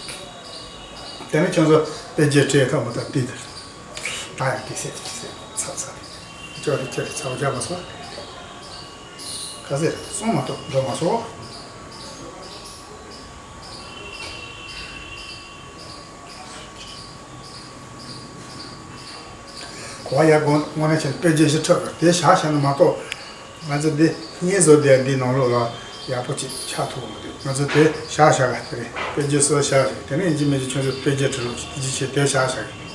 དེ་ནི་ཁྱོད་ཚོ་དཔེ་རྒྱས་བྲིས་ཐུབ་མ་ཐུབ་འདི་དེར་ད་ཡང་དེ་སེ་དེ་སེ་ཚ་ཚ་ཅོ་རེ་ཅོ་རེ་ཚ་བ་རྒྱག་མ་སོང་། ག་ཟེར་གསུང་མ་ཐུབ་འགྲོ་མ་སོང་། གོ་བ་ཡག་དགོས་དངོས་གནས་བྱས་ན་དཔེ་རྒྱས་ཞིག་འཁྲབ་དགོས། དེ་བཞག་བཞག་ན་མ་གཏོགས་ང་ཚོ་འདི་སྙན་བཟོ་དེ་འདི་ནང་ལོགས་ལ་ཡག་པོ་ཅིག་ཆགས་ཐུབ་མི་འདུག་ང་ཚོ་དེ་བཞག་བཞག་ག་དེ་རེད། དཔེ་རྒྱས་སོ་བཞག་རེད། དེ་ནས་ཡིན་གཅིག་མིན་གཅིག་ཁྱོད་ཚོ་དཔེ་རྒྱས་བྲི་རོགས་ཅིག་དེ་ཅིག་བྱས་དེ་བཞག་བཞག་གི།